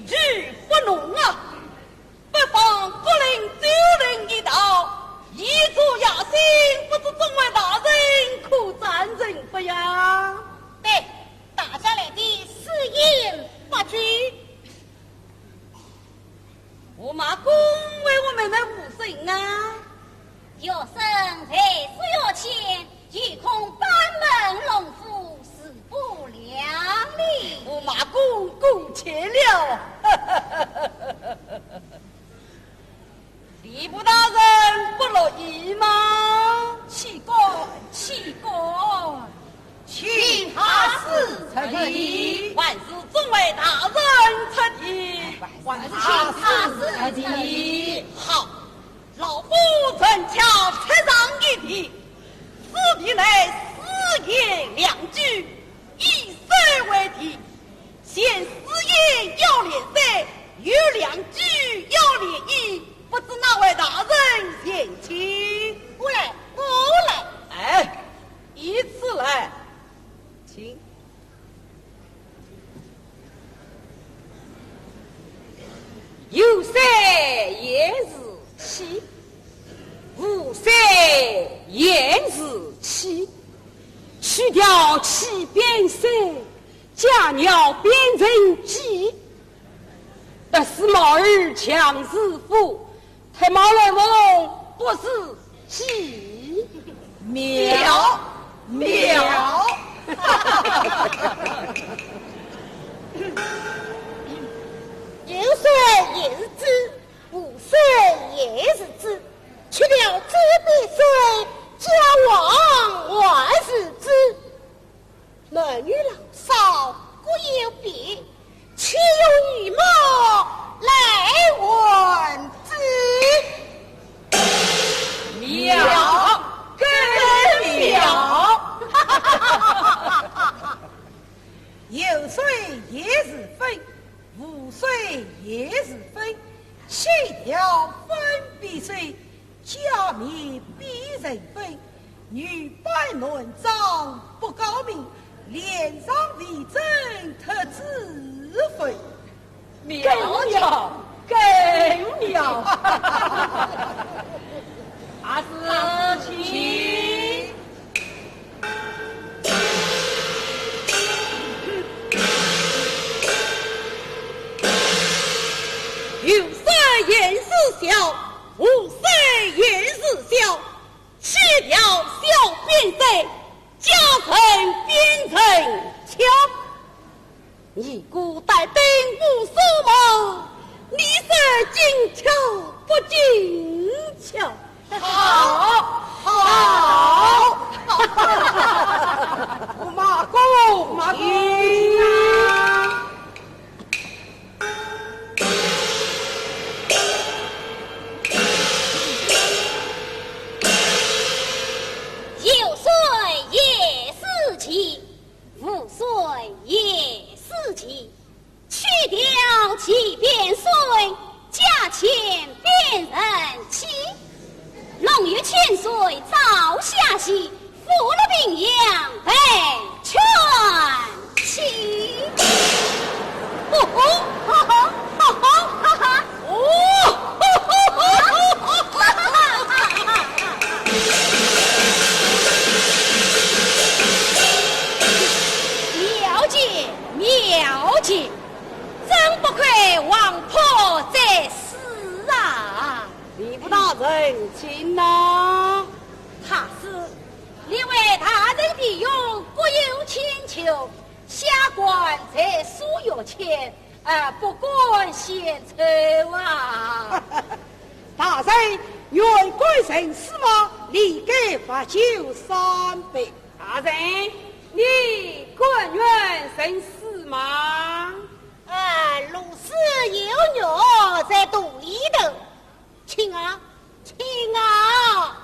举不弄啊！不妨各领九人一道，以助雅兴，不知众位大人可赞成不呀？对，大家来的四言八句。驸马公为我们的武生啊，学生在书院前，有空班门弄斧，自不量力。驸马公过谦了。礼部大人不乐意吗？岂敢，岂敢。请太师出题。还是众位大人出题。还是请太师出题。好，老夫陈家出上一题，此题乃四言两句，以首为题，前四言要连三，后两句要连一，不知哪位大人先请？我来，我来。哎，依次来。 请。游山言是起，湖水言是起，去掉起变山，假鸟变成鸡。得是猫儿强似虎， 黑猫来问不是鸡。妙，妙。游水也是之，湖水也是之，去掉之变水，假王还是之。 男女老少各有别，且用羽毛来换之。妙，更妙。游水也是分，湖水也是分，去掉分变水， 假面变人粉，女扮男装不高明，脸上微整特自毁。妙呀，更妙！阿是请。 游山言是笑，湖水言是笑，去掉笑变水，假人变成巧。尼姑戴顶乌纱帽，你说精巧不精巧？ 好，好。马公，马公。游水也是奇，湖水也是奇， 去掉其变水，假钱变人气。龙游浅水遭下戏，负了平阳被劝妻。哦吼，哈哈，哈哈，哈哈，哦，哈哈，哈哈，哈哈。 妙极，妙极，真不愧王婆在世啊！礼部大人，请呐。太师，列位大人弟兄各有千秋，下官在书院前， 啊，不敢献丑啊。大人，愿官成事吗？理该罚酒三杯。大人，你甘愿成事吗？啊，如此有约在肚里头，请啊，请啊。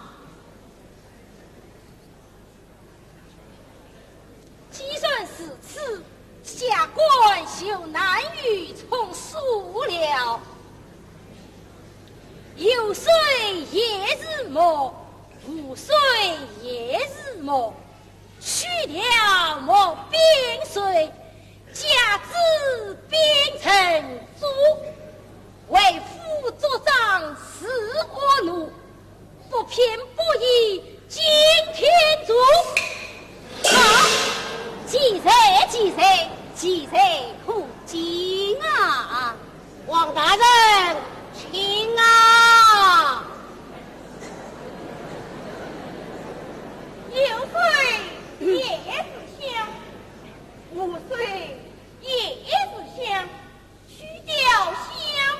既然如此，下官就难于从速了。游水也是墨，湖水也是墨，去掉墨变水，假字变成天不依，敬天助。啊，其罪，其罪，其罪可惊啊！王大人，请啊！有谁夜自相，无谁夜自相。 曲调香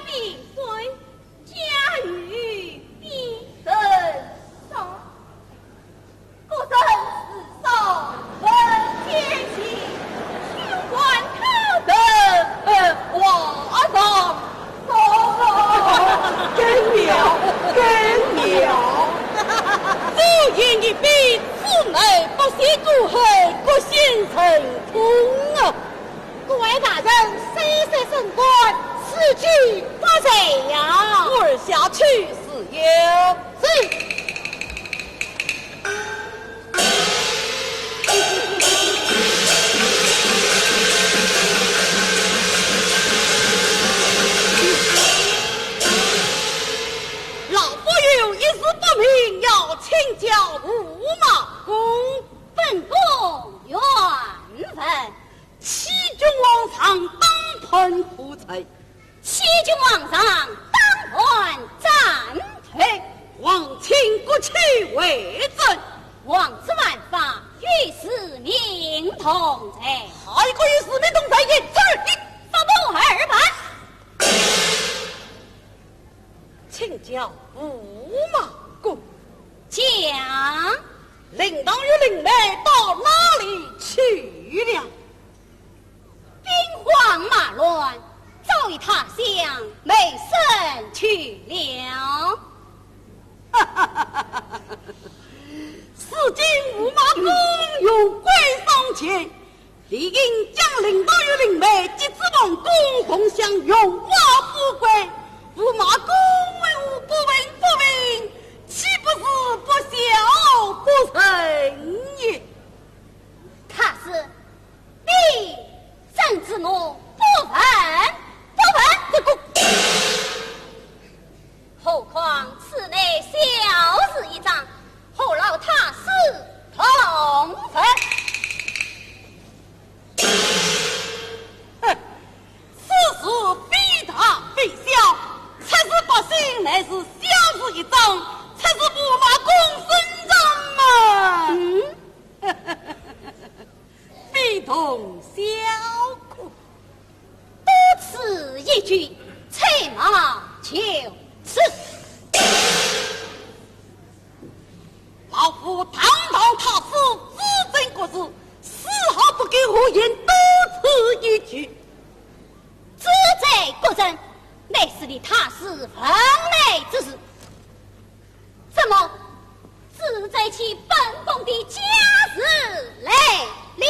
蓓水，佳语碧人伤。故人自赏闻天情，休管他人话上说。更妙，更妙。此言一毕，此乃不谢诸侯，各显神通啊！ 各位大人，三三升官，此举不才呀。我儿下去自有。是。老夫有一事不明，要请教胡马公。本宫愿问。 欺君罔上，当判何罪？欺君罔上，当判斩头。皇亲国戚为证。皇子犯法，与市民同罪。何以敢与市民同罪？言之有理。发布二判。 请教胡马公。讲。令郎与令妹到哪里去了？兵荒马乱，早已他乡卖身去了。如今胡马公荣归上前， 理应将令郎与令妹接至皇宫，同享荣华富贵。胡马公为何不闻不问，岂不是不孝不仁也？太师，你怎知我不闻不问？这个 何况此乃小事一桩，何劳太师同问？哼，此事非大非小，出使百姓乃是小事一桩，出使胡马公身上嘛。嗯？ 非同小可。多此一举，吹毛求疵。老夫堂堂太师，主政国事，丝毫不敢胡言多此一举。主宰国政，乃是你太师分内之事。 怎么，主宰起本宫的家事来了？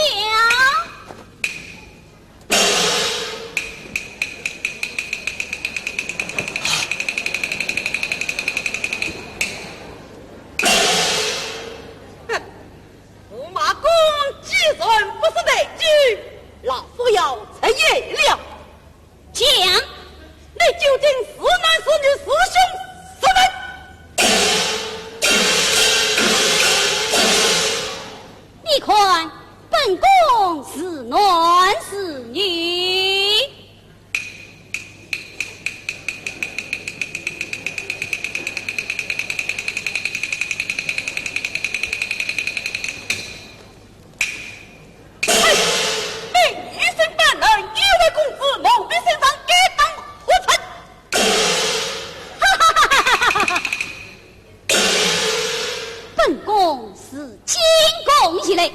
哼，胡马公既然不识抬举，老夫要直言了。 讲，你究竟是男是女，是兄是妹？你看，本宫是男是女？ 嘿，你一身板蓝，一位公子，蒙蔽圣上，该当何罪？哈哈哈哈哈哈！本宫自进宫以来，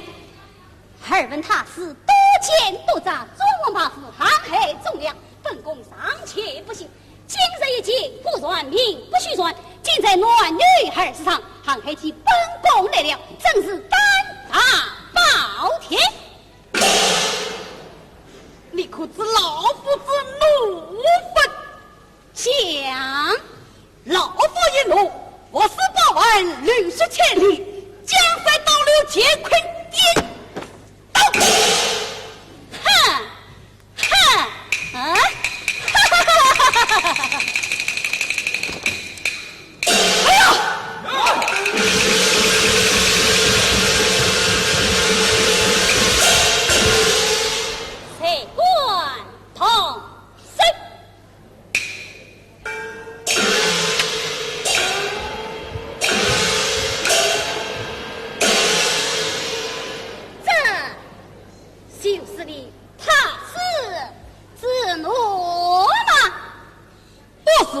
耳闻太师多奸多诈，纵横跋扈，陷害忠良，本宫尚且不信。 今日一见，果然名不虚传，竟在男女二字上，陷害起本宫来了，真是胆大包天。你可知老夫之怒不？讲。老夫一怒，伏尸百万，流血千里，江山倒流乾坤颠倒。哼！ 哼！啊！哈哈哈哈哈哈！哎呀！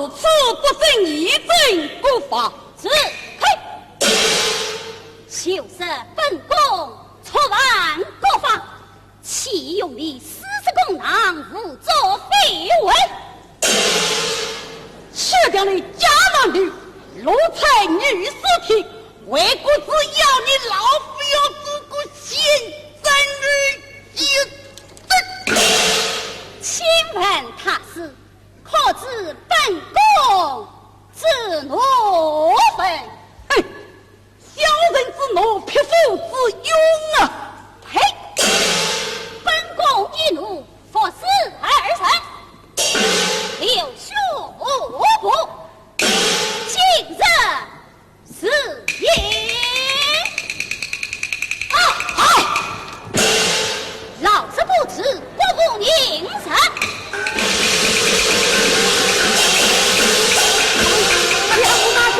此不正，亦正国法。是。嘿，休说本宫触犯国法，岂容你私自公堂，胡作非为。 吃掉你家男女，奴才女色体，为国之要，你老夫要做个现斩女祭。请问他是可知本宫之奴？嘿， 小人之奴，匹夫之勇啊！嘿，本宫一奴，服侍二人，六畜五谷，今日是也。啊，啊！ 老子不知国无宁人。哎呀，驸马公，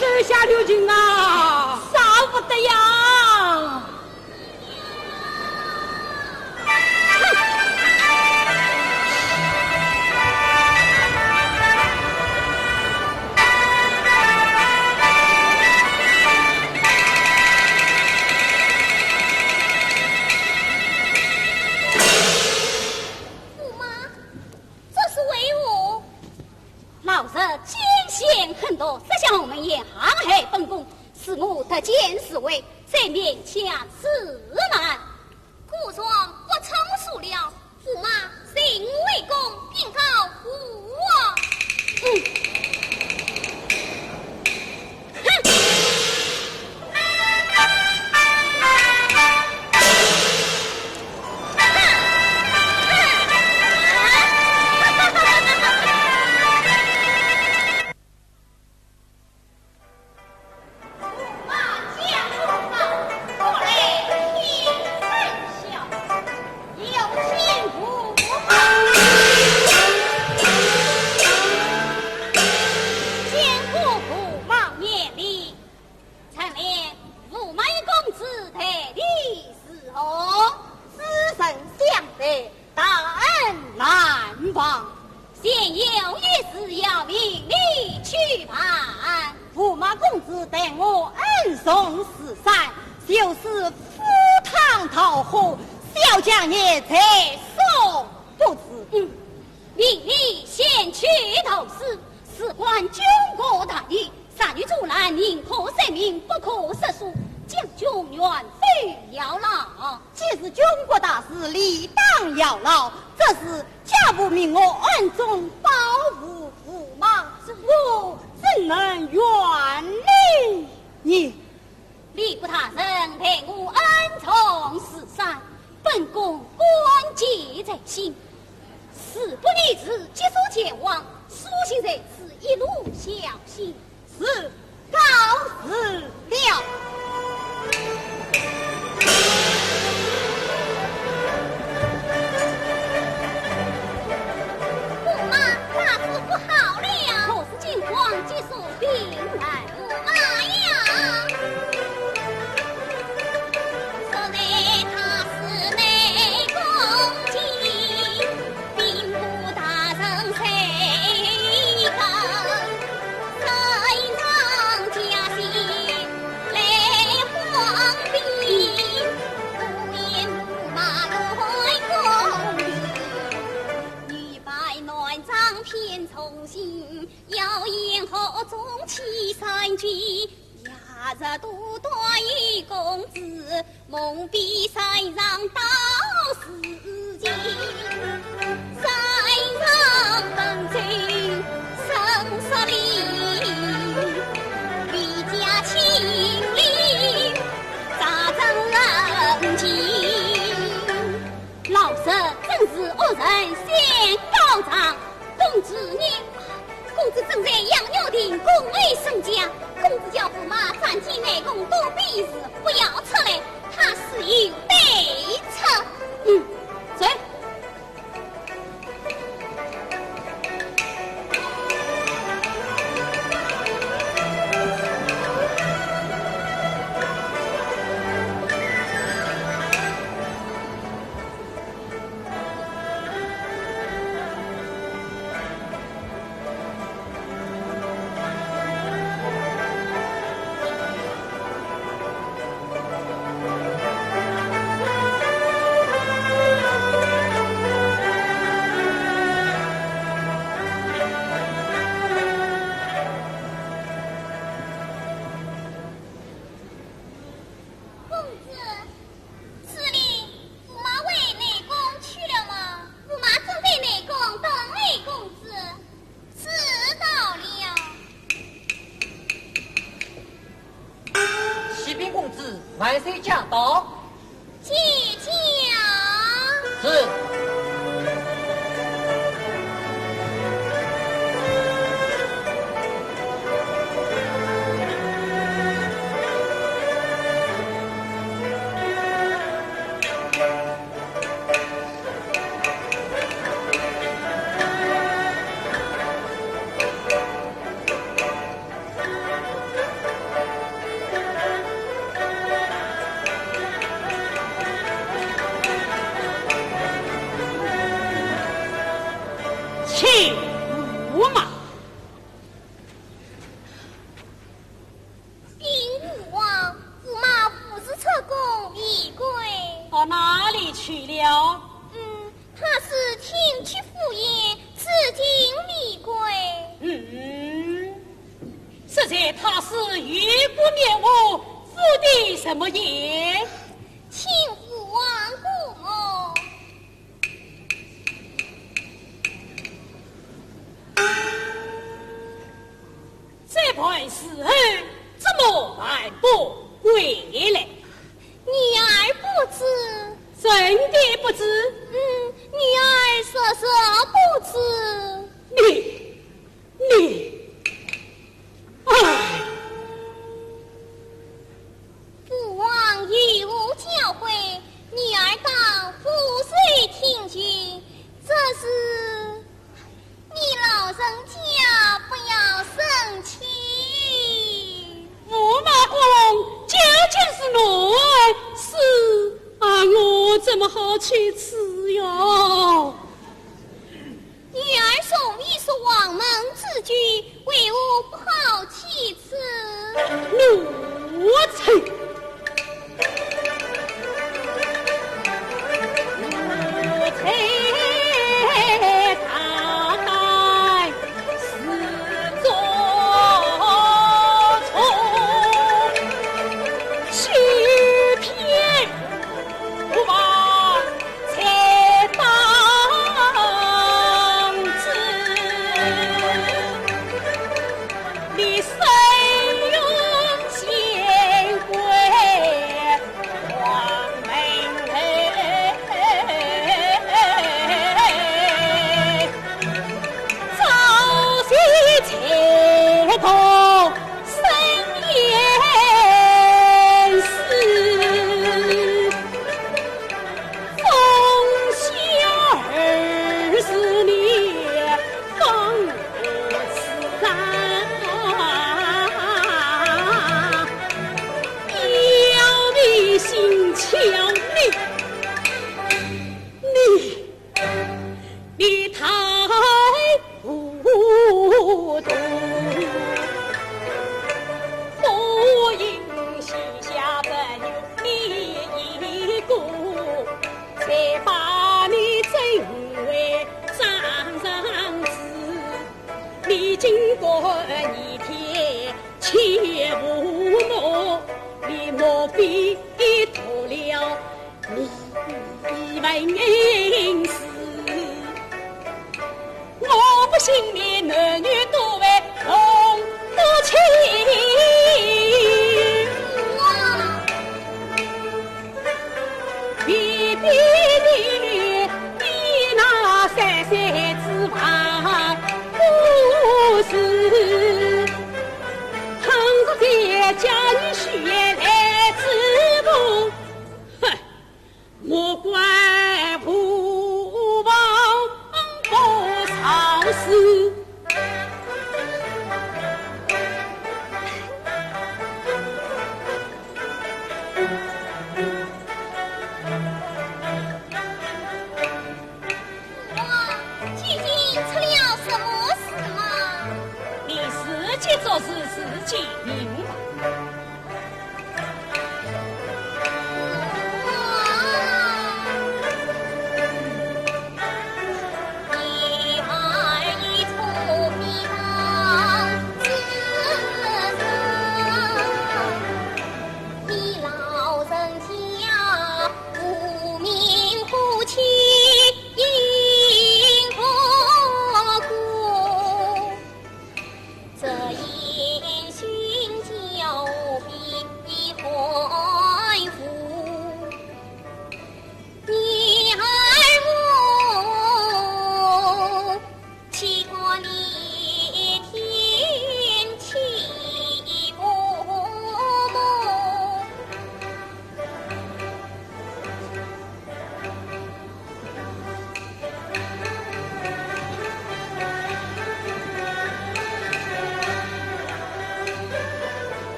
手下留情啊！少不得呀！驸马，这是为何？老贼奸险狠毒，设下鸿门宴，陷害本宫，使我得见侍卫，在面前自难。 孤状不称数了，驸马，请回宫禀告父王。嗯。哼！如何？ 此人相待，大恩难忘。前有一事要命你去办。驸马公子待我恩重如山，就是赴汤蹈火，小将也在所不辞。嗯，命你先去读书，事关军国大义， 善于阻拦，宁可丧命，不可食粟，将军远非要劳。既是军国大事，理当要劳。这事家父命我暗中保护驸马，我怎能远离你？礼部大人待我恩重如山，本宫感激在心。事不宜迟，即速前往，书信在此，一路小心。 是，告辞了。驸马，大事不好了！何事惊慌？即速禀来。驸马呀！ 老贼真是恶人先告状，公子你，公子正在养育庭，恭维身价，公子叫驸马斩鸡卖公，多比试，不要出来，他自有对策。嗯，走。万岁驾到。见驾。是。 请驸马。 禀父王，驸马不是出宫未归。到哪里去了？嗯，他是前去赴宴，至今未归。嗯，实在他是有不眠屋，赴的什么宴？请父王过目。 这般时候怎么还不回来？女儿不知。真的不知？嗯，女儿实实不知。你，你，唉！ 父王有何教诲，女儿当服随听从。这事，你老人家不要生气。驸马公，究竟是何事啊？我怎么好启齿哟？ 女儿从你是王门之举，为何不好启齿？奴才！奴才大胆，自作聪，欺骗 我王在当之，你身用显贵王门后，早些才同 生言死，风萧二十年方自长。表面心巧你，你 你太糊涂。我因膝下本有你一个，才把你尊为掌上子。你今个逆天，切勿怒，你莫非脱了 你问因事，我不信你男女都会同不清。偏偏你比那三岁之娃不是，倘若再将你许来之物，哼， 莫怪父王不赏识。父王，究竟出了什么事吗？你自己做主，自己明白。 这烟熏鸡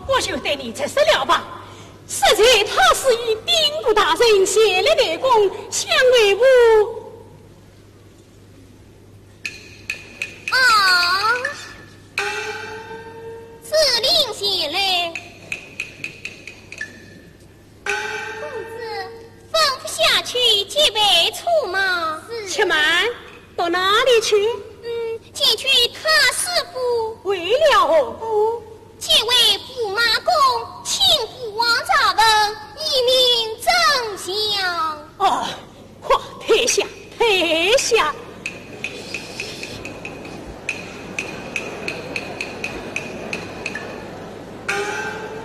我就对你直说了吧。实在他是与兵部大人前来弹弓，想为父啊，子林前来。公子，吩咐下去接备车马。是。且慢，到哪里去？嗯，前去太师府。为了何故？ 且为驸马公请父王查问，以明真相。哦，快退下，退下！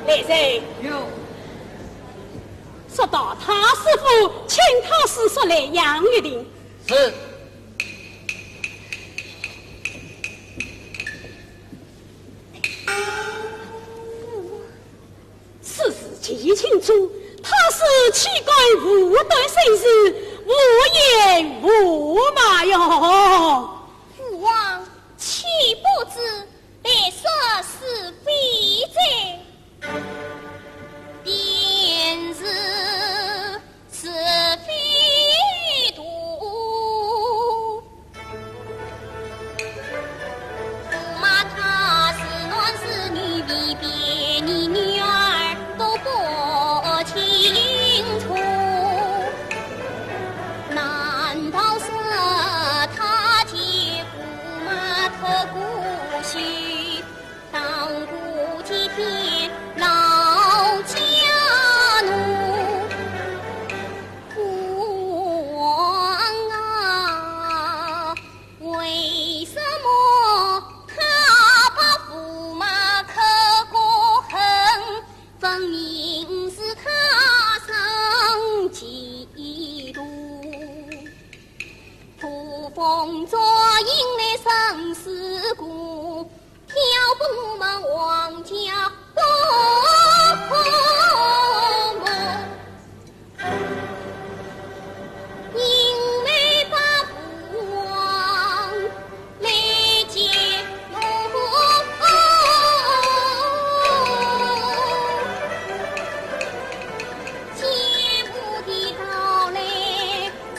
来人，有。速到太师府，请太师速来杨玉亭。是。 此事极清楚，他是岂敢胡乱生事，胡言胡骂哟。父王岂不知，但说是非者，便是 是非多。驸马他是男是女，未必你女儿都不清楚。难道说他替驸马托孤去？ 当过几天老家奴。父王啊，为什么他把驸马刻个恨，分明是他生嫉妒。捕风捉影来生死过， 挑拨我们王家和睦，因为把父王来见我。见我的到来，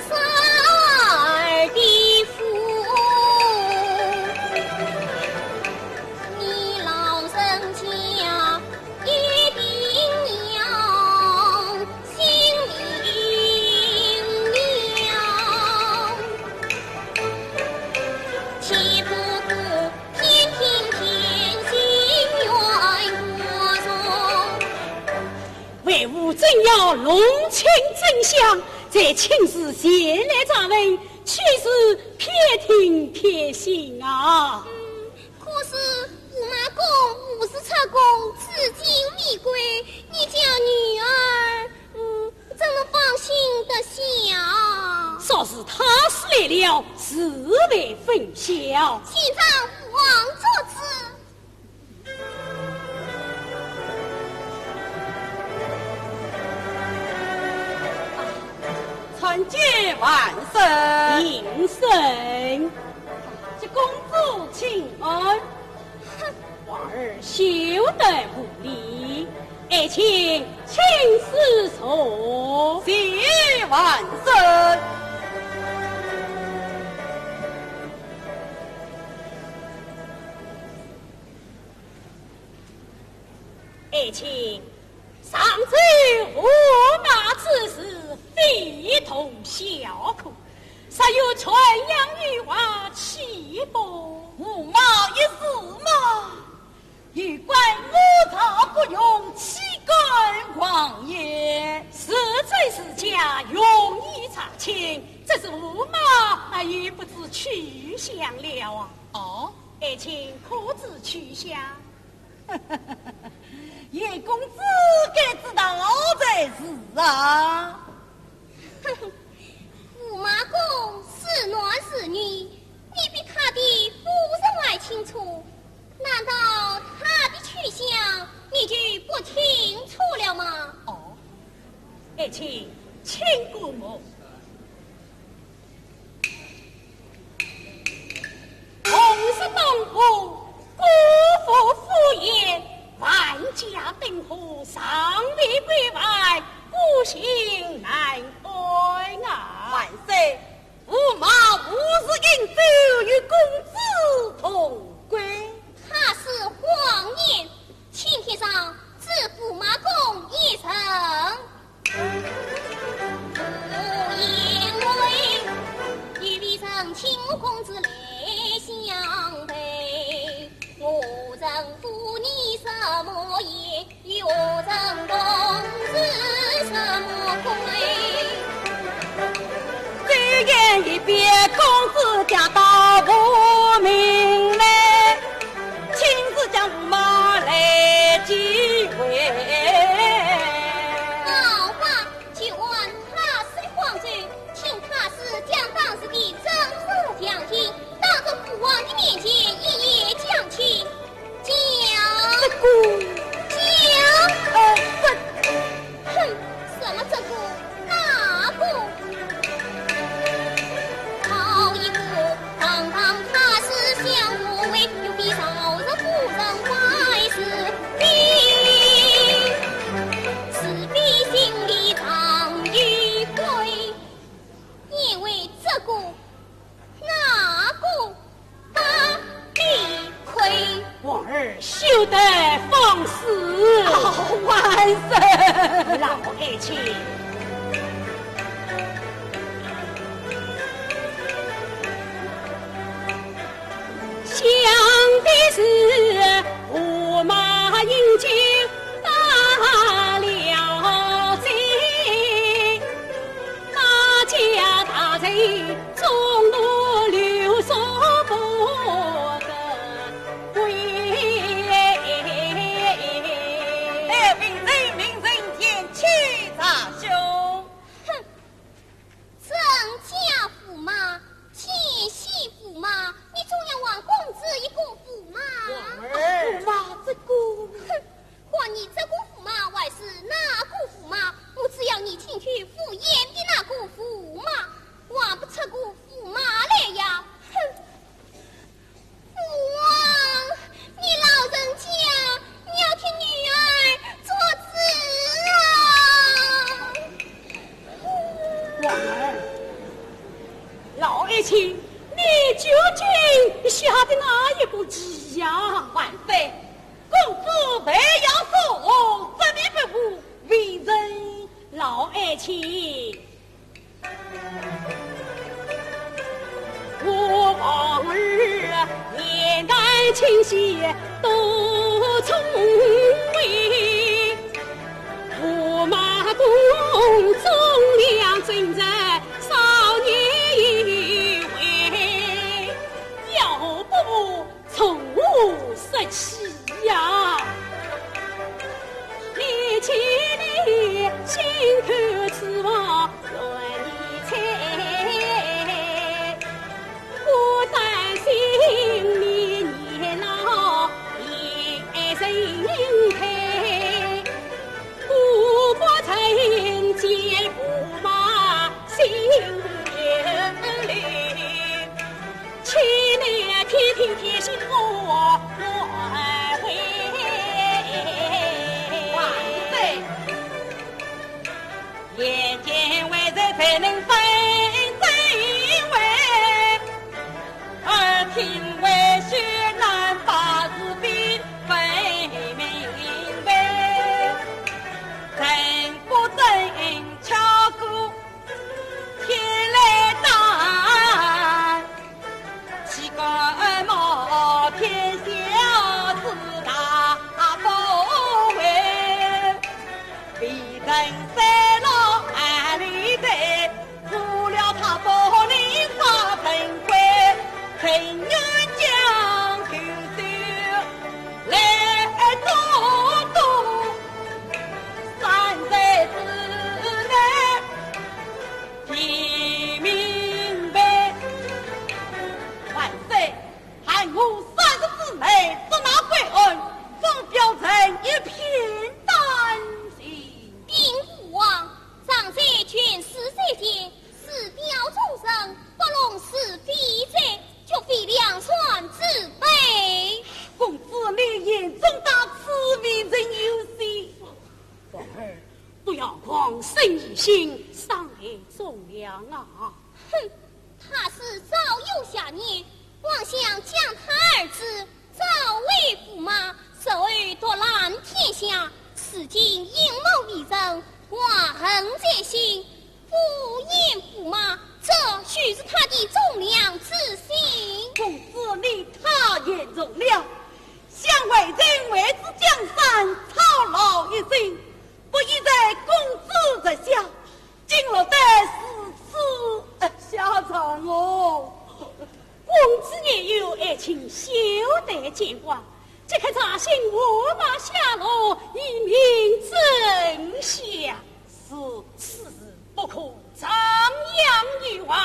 三儿的父，你老人家一定要心明了，岂不顾天庭天心远国重。 为父正要弄清真相，再亲自前来查问，岂是偏听偏信啊？嗯，可是驸马公无事出宫，至今未归，你家女儿，嗯，怎么放心得下？若是太师来了，自会分晓。请让父王做主。 参见万岁。平身。接公主请安。哼，皇儿休得无礼，爱卿请自坐。谢万岁。 爱卿，上奏胡马之事，非同小可，实有传扬于外，岂不？胡马一事嘛，有关我朝国运，岂敢妄言？是真是假，容易查清，只是胡马，哎，也不知去向了啊。哦，爱卿可知去向？ 叶公子该知道才是啊。哼哼，胡马公是男是女，你比他的夫人还清楚，难道他的去向你就不清楚了吗？哦，爱卿，请过目。 红色当铺，姑父府尹，万家灯火，尚未归还，孤行难归啊！万岁，驸马何时饮酒与公子同归？他是谎言，请天上赐驸马公一人。 好吧，就按他说的话去，请太师将当时的真实详情，当着父王的面前一一讲清。讲。这个，讲。呃，这，哼，什么这个那个？好一个堂堂太师相护卫，又非朝臣夫人外事的，是非心里常有鬼。因为这个那个，把理亏。王儿休得放肆。哦，万岁。老爱卿。 想的是驸马饮酒打了醉，马家大臣中途留宿不得归。哎，明人，明人，贤妻长兄。哼， 曾家驸马，前妻驸马，你总要还公子一个驸马。王儿。驸马这个。哼，管你这个驸马还是那个驸马，我只要你前去赴宴的那个驸马，还不出个驸马来呀！哼！ 父王，你老人家要替女儿做主啊！王儿，老爱卿，你究竟下的哪一步棋呀？万岁，公子万岁，这里不服，微臣老爱卿。 我王儿年迈，清息多聪慧，驸马宫中良臣，少年有为，要不从何说起呀？你且你心口此话乱猜，我担心你年老也成胚，我不曾见驸马 心有灵，请你天天提醒我挽回。万岁！眼见为谁，谁能分真伪？耳听为虚，难把是非分明白。真不真，巧骨 天来当，岂敢冒天下之大不韪？未曾三落里的，除了他不能杀陈贵，情愿将军手来做官，三日之内 听明白。万岁，限我三日之内捉拿贵人，方表朕一片丹心。禀父王，生疑心，伤害忠良啊！哼，他是早有邪念，妄想将他儿子招为驸马，受后独揽天下，如今阴谋未成，怀恨在心，不依不饶，这就是他的忠良之心。公子，你太严重了。想为人为仔江山，操劳一生，不宜在公子膝下，竟落得如此，呃，下场哦。公子年幼，爱卿休得见怪，即刻查清驸马下落，以明真相。是，此事不可张扬于外，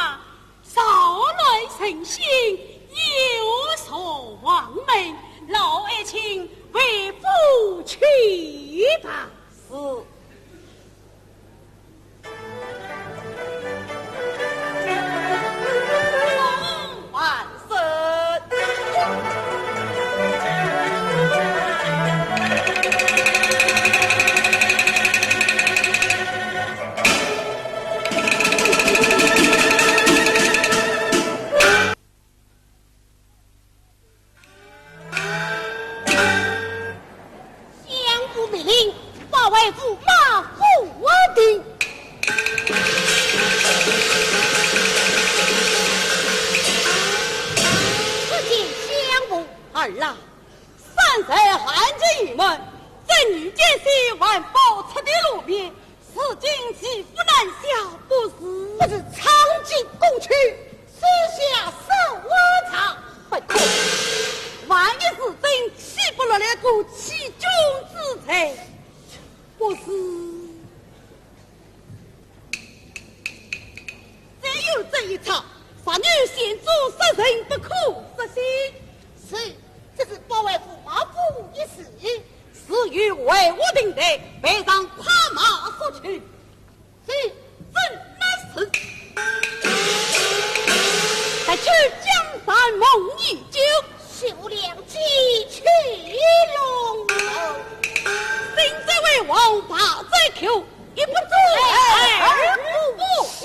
扰乱人心，有辱皇门，劳爱卿回府去吧。是。 万岁！相府密令，保卫驸马府定。参见相府。儿啊，三日寒尽雨闷，正遇奸细，还保出的路边， 如今骑虎难下，不如，不如长进攻取，设下守望场。不可，万一是真，岂不落了个欺君之罪？不如，只有这一招，杀女先做杀人，不可失信。是，这是保卫驸马府一事。 如有违和定罪，备上快马速去。是，遵命。白居江山梦已久，休两骑去龙楼。新贼为王，败贼寇，一不做二，二不休。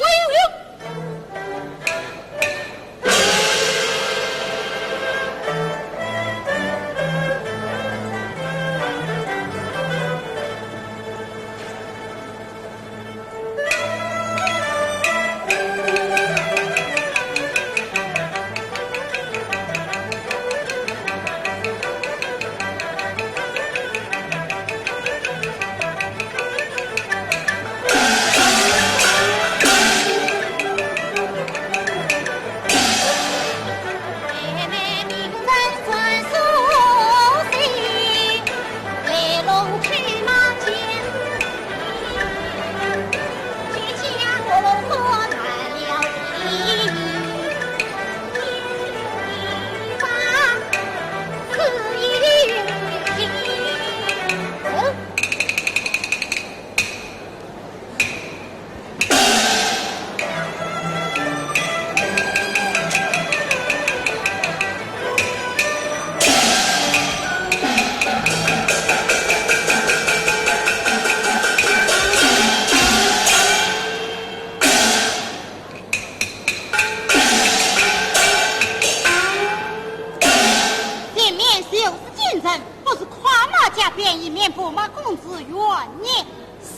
前面就是京城，不是快马加鞭，以免驸马公子怨念。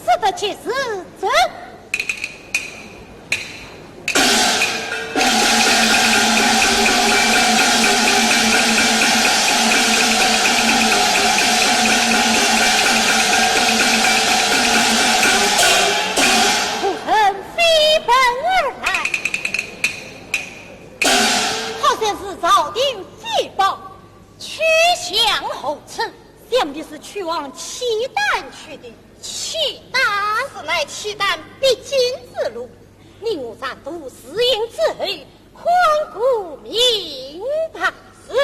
说得极是真。 夫人飞奔而来，好像是朝廷飞报，去向何处？想必是去往契丹去的。契丹？此乃契丹必经之路，你我暂渡时运之后， 匡顾明白。是。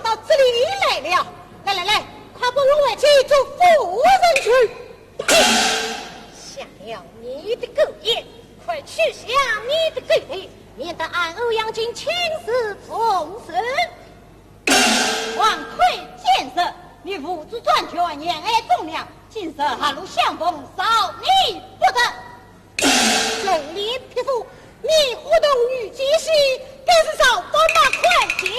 到这里来了。来来来，快把我回去做夫人去。哼，下了你的狗眼，快取下你的狗头，免得俺欧阳靖亲自动手。王魁奸贼，你无知专权，掩耳盗铃，今日狭路相逢，饶你不得。 厚脸皮肤，你糊涂女奸细，该是造反吗？快点！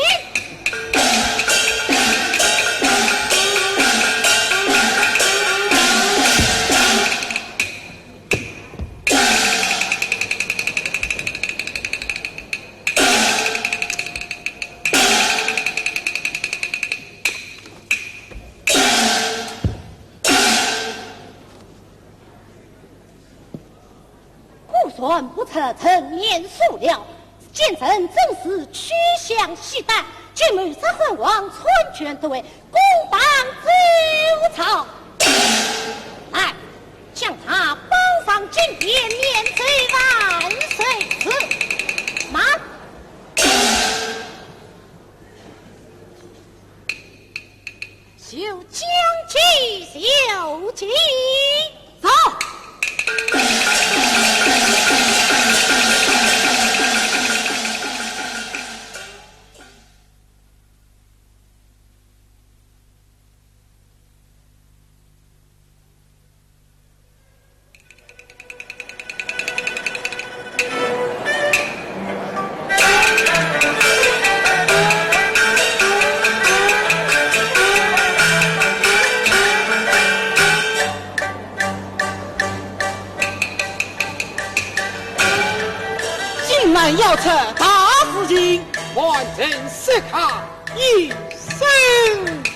果然不出陈年所料，奸臣真是曲项昔旦，竟谋杀汉王，篡权夺位，攻打周朝。来，将他绑上金殿，免罪万岁旨。慢！ 休将计就计。走。今晚要出大事情，万人设卡， 一声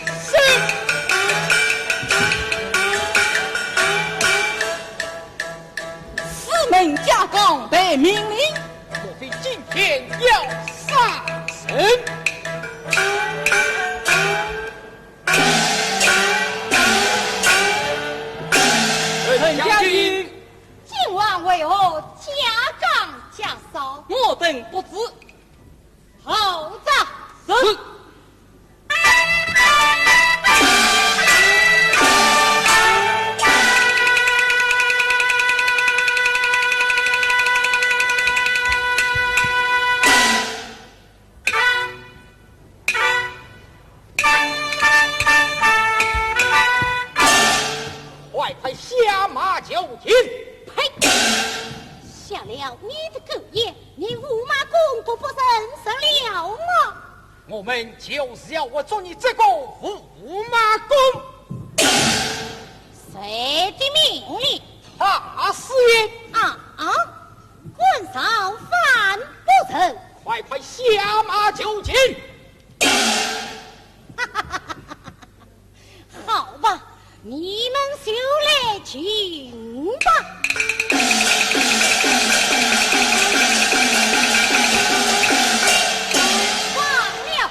声。四门夹杠待命令，莫非今天要杀人？陈将军，今晚为何夹杠夹哨？我等不知。 好着。是。快快下马就擒！呸！瞎了你的狗眼， 你吴马公都不认识了吗？我们就是要活捉你这个吴马公。谁的命令？大师爷。啊啊！官造反不成。快快下马就擒。 好吧，你们就来擒吧。忘了。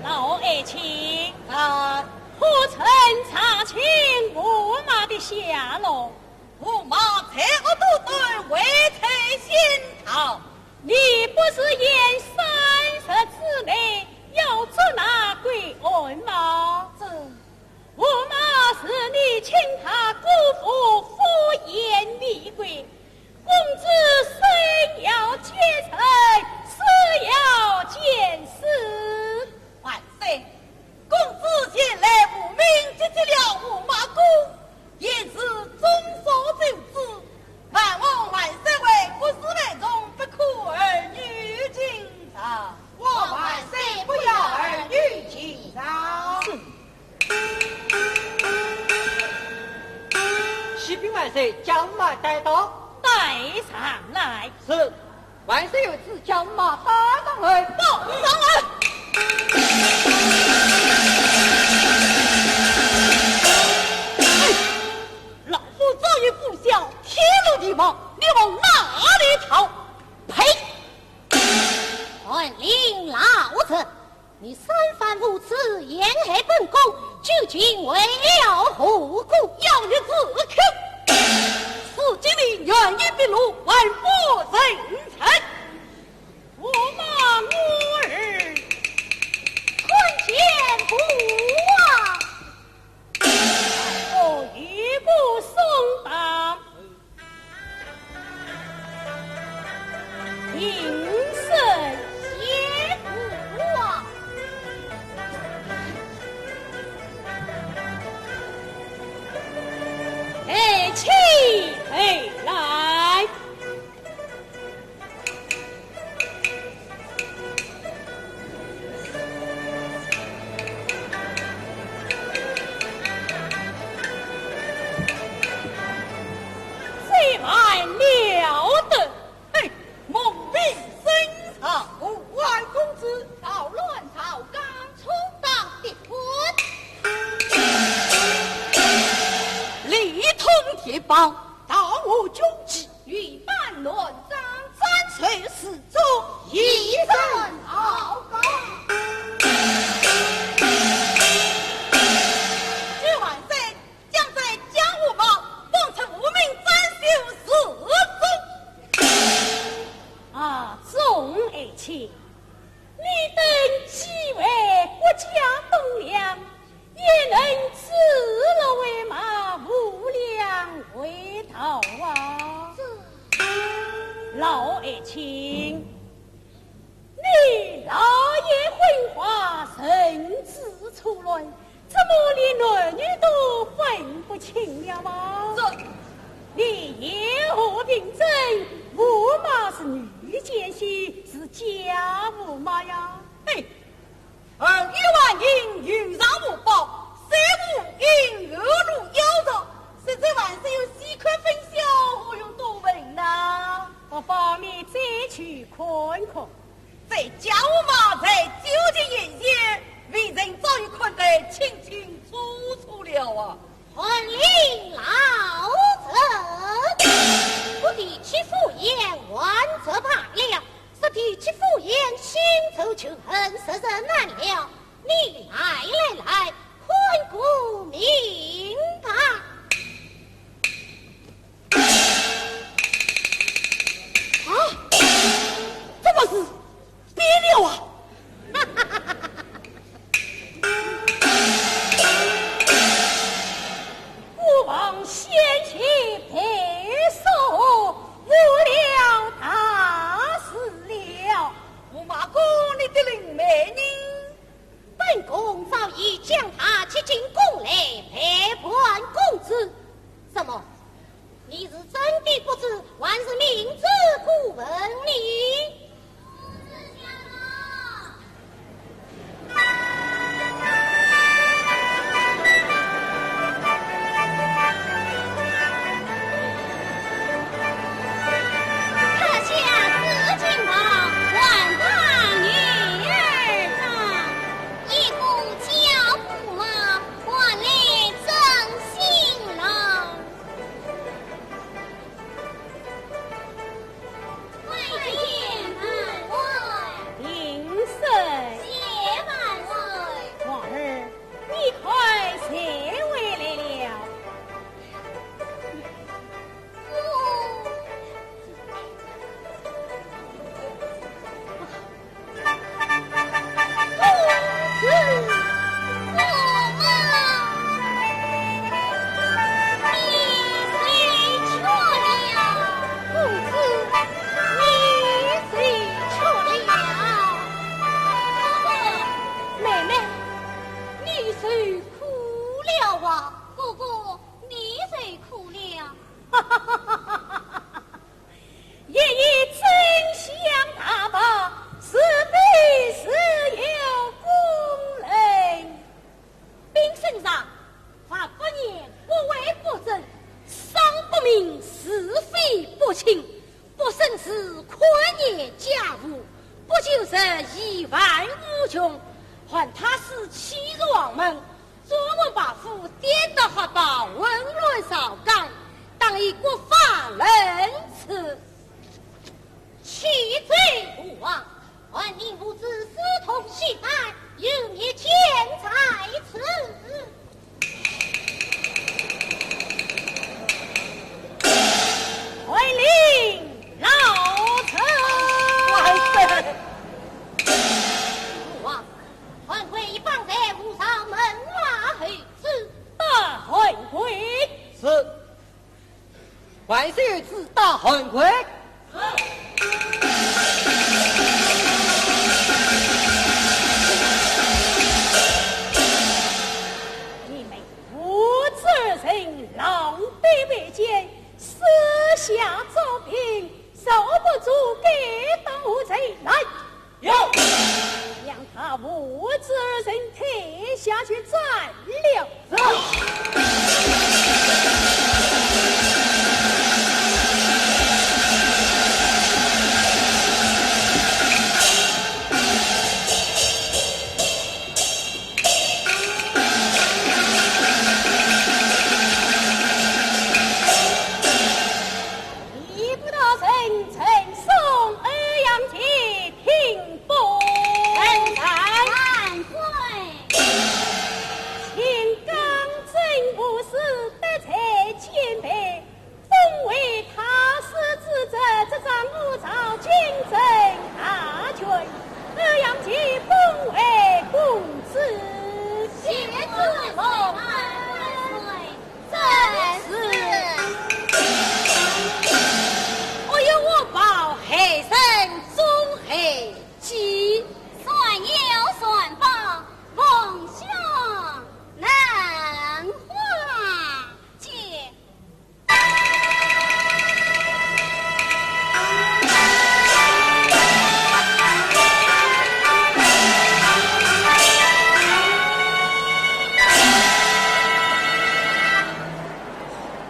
老爱卿，啊，可曾查清吴马的下落？ 吴马在恶多端，未曾潜逃。你不是言三日之内要捉拿归案吗？这……吴马是你请他过府赴宴未归，公子生要见人，死要见尸。万岁，公子前来无名击击了吴马公， 也是众所周知，万望万岁为国事万岁，将马带到。带上来。是，万岁有旨，将马带上来。报上来。哎，老夫早已布下天罗地网，你往哪里逃？呸！县令老贼，你三番五次陷害本宫，究竟为了何故？要你住口！四井里原野毕露，万不成才。我马我儿，看见不啊？我一步送到。 平身接过，抬起头来。 这还了得！嘿，蒙蔽深仇。万公子，扰乱朝纲，充当敌quân。力通敌邦，盗我军机，欲办乱章，斩首示众，以正朝纲。万岁，将这假胡麻放出无名斩首示众。啊，众爱卿，你等既为国家栋梁，也能指鹿为马，无良为盗啊。这，老爱卿， 你老爷昏花，人之初乱，怎么连男女都分不清了啊？这，你言何凭证？胡麻是女奸细，是假胡麻呀？嘿，二月还银，又上无报，三无银，二路夭折，实则还是有西客分晓，何用多问呐？不妨你再去看看。 这假胡麻在九级以前，微臣早已看得清清楚楚了啊。县令老贼，不提起赴宴，还则罢了，若提起赴宴，新仇旧恨，实在难料。你来来来，看个明白。 啊，怎么是变了啊？孤王险些被杀，误了大事了。胡麻哥，你的灵媒呢？本宫早已家父不仅是遗患无穷，还他是欺弱王门，专门把府颠倒黑白，混乱朝纲，当以国法论处。启奏父王，按你父子私通戏班，有滅监在此。 回禀老臣。万岁！父王，樊哙已绑在五朝门外候旨。报樊哙。是。万岁有旨，带樊哙。 你们父子二人狼狈为奸，私下招聘，受不住该等罪来。有。将他父子二人推下去斩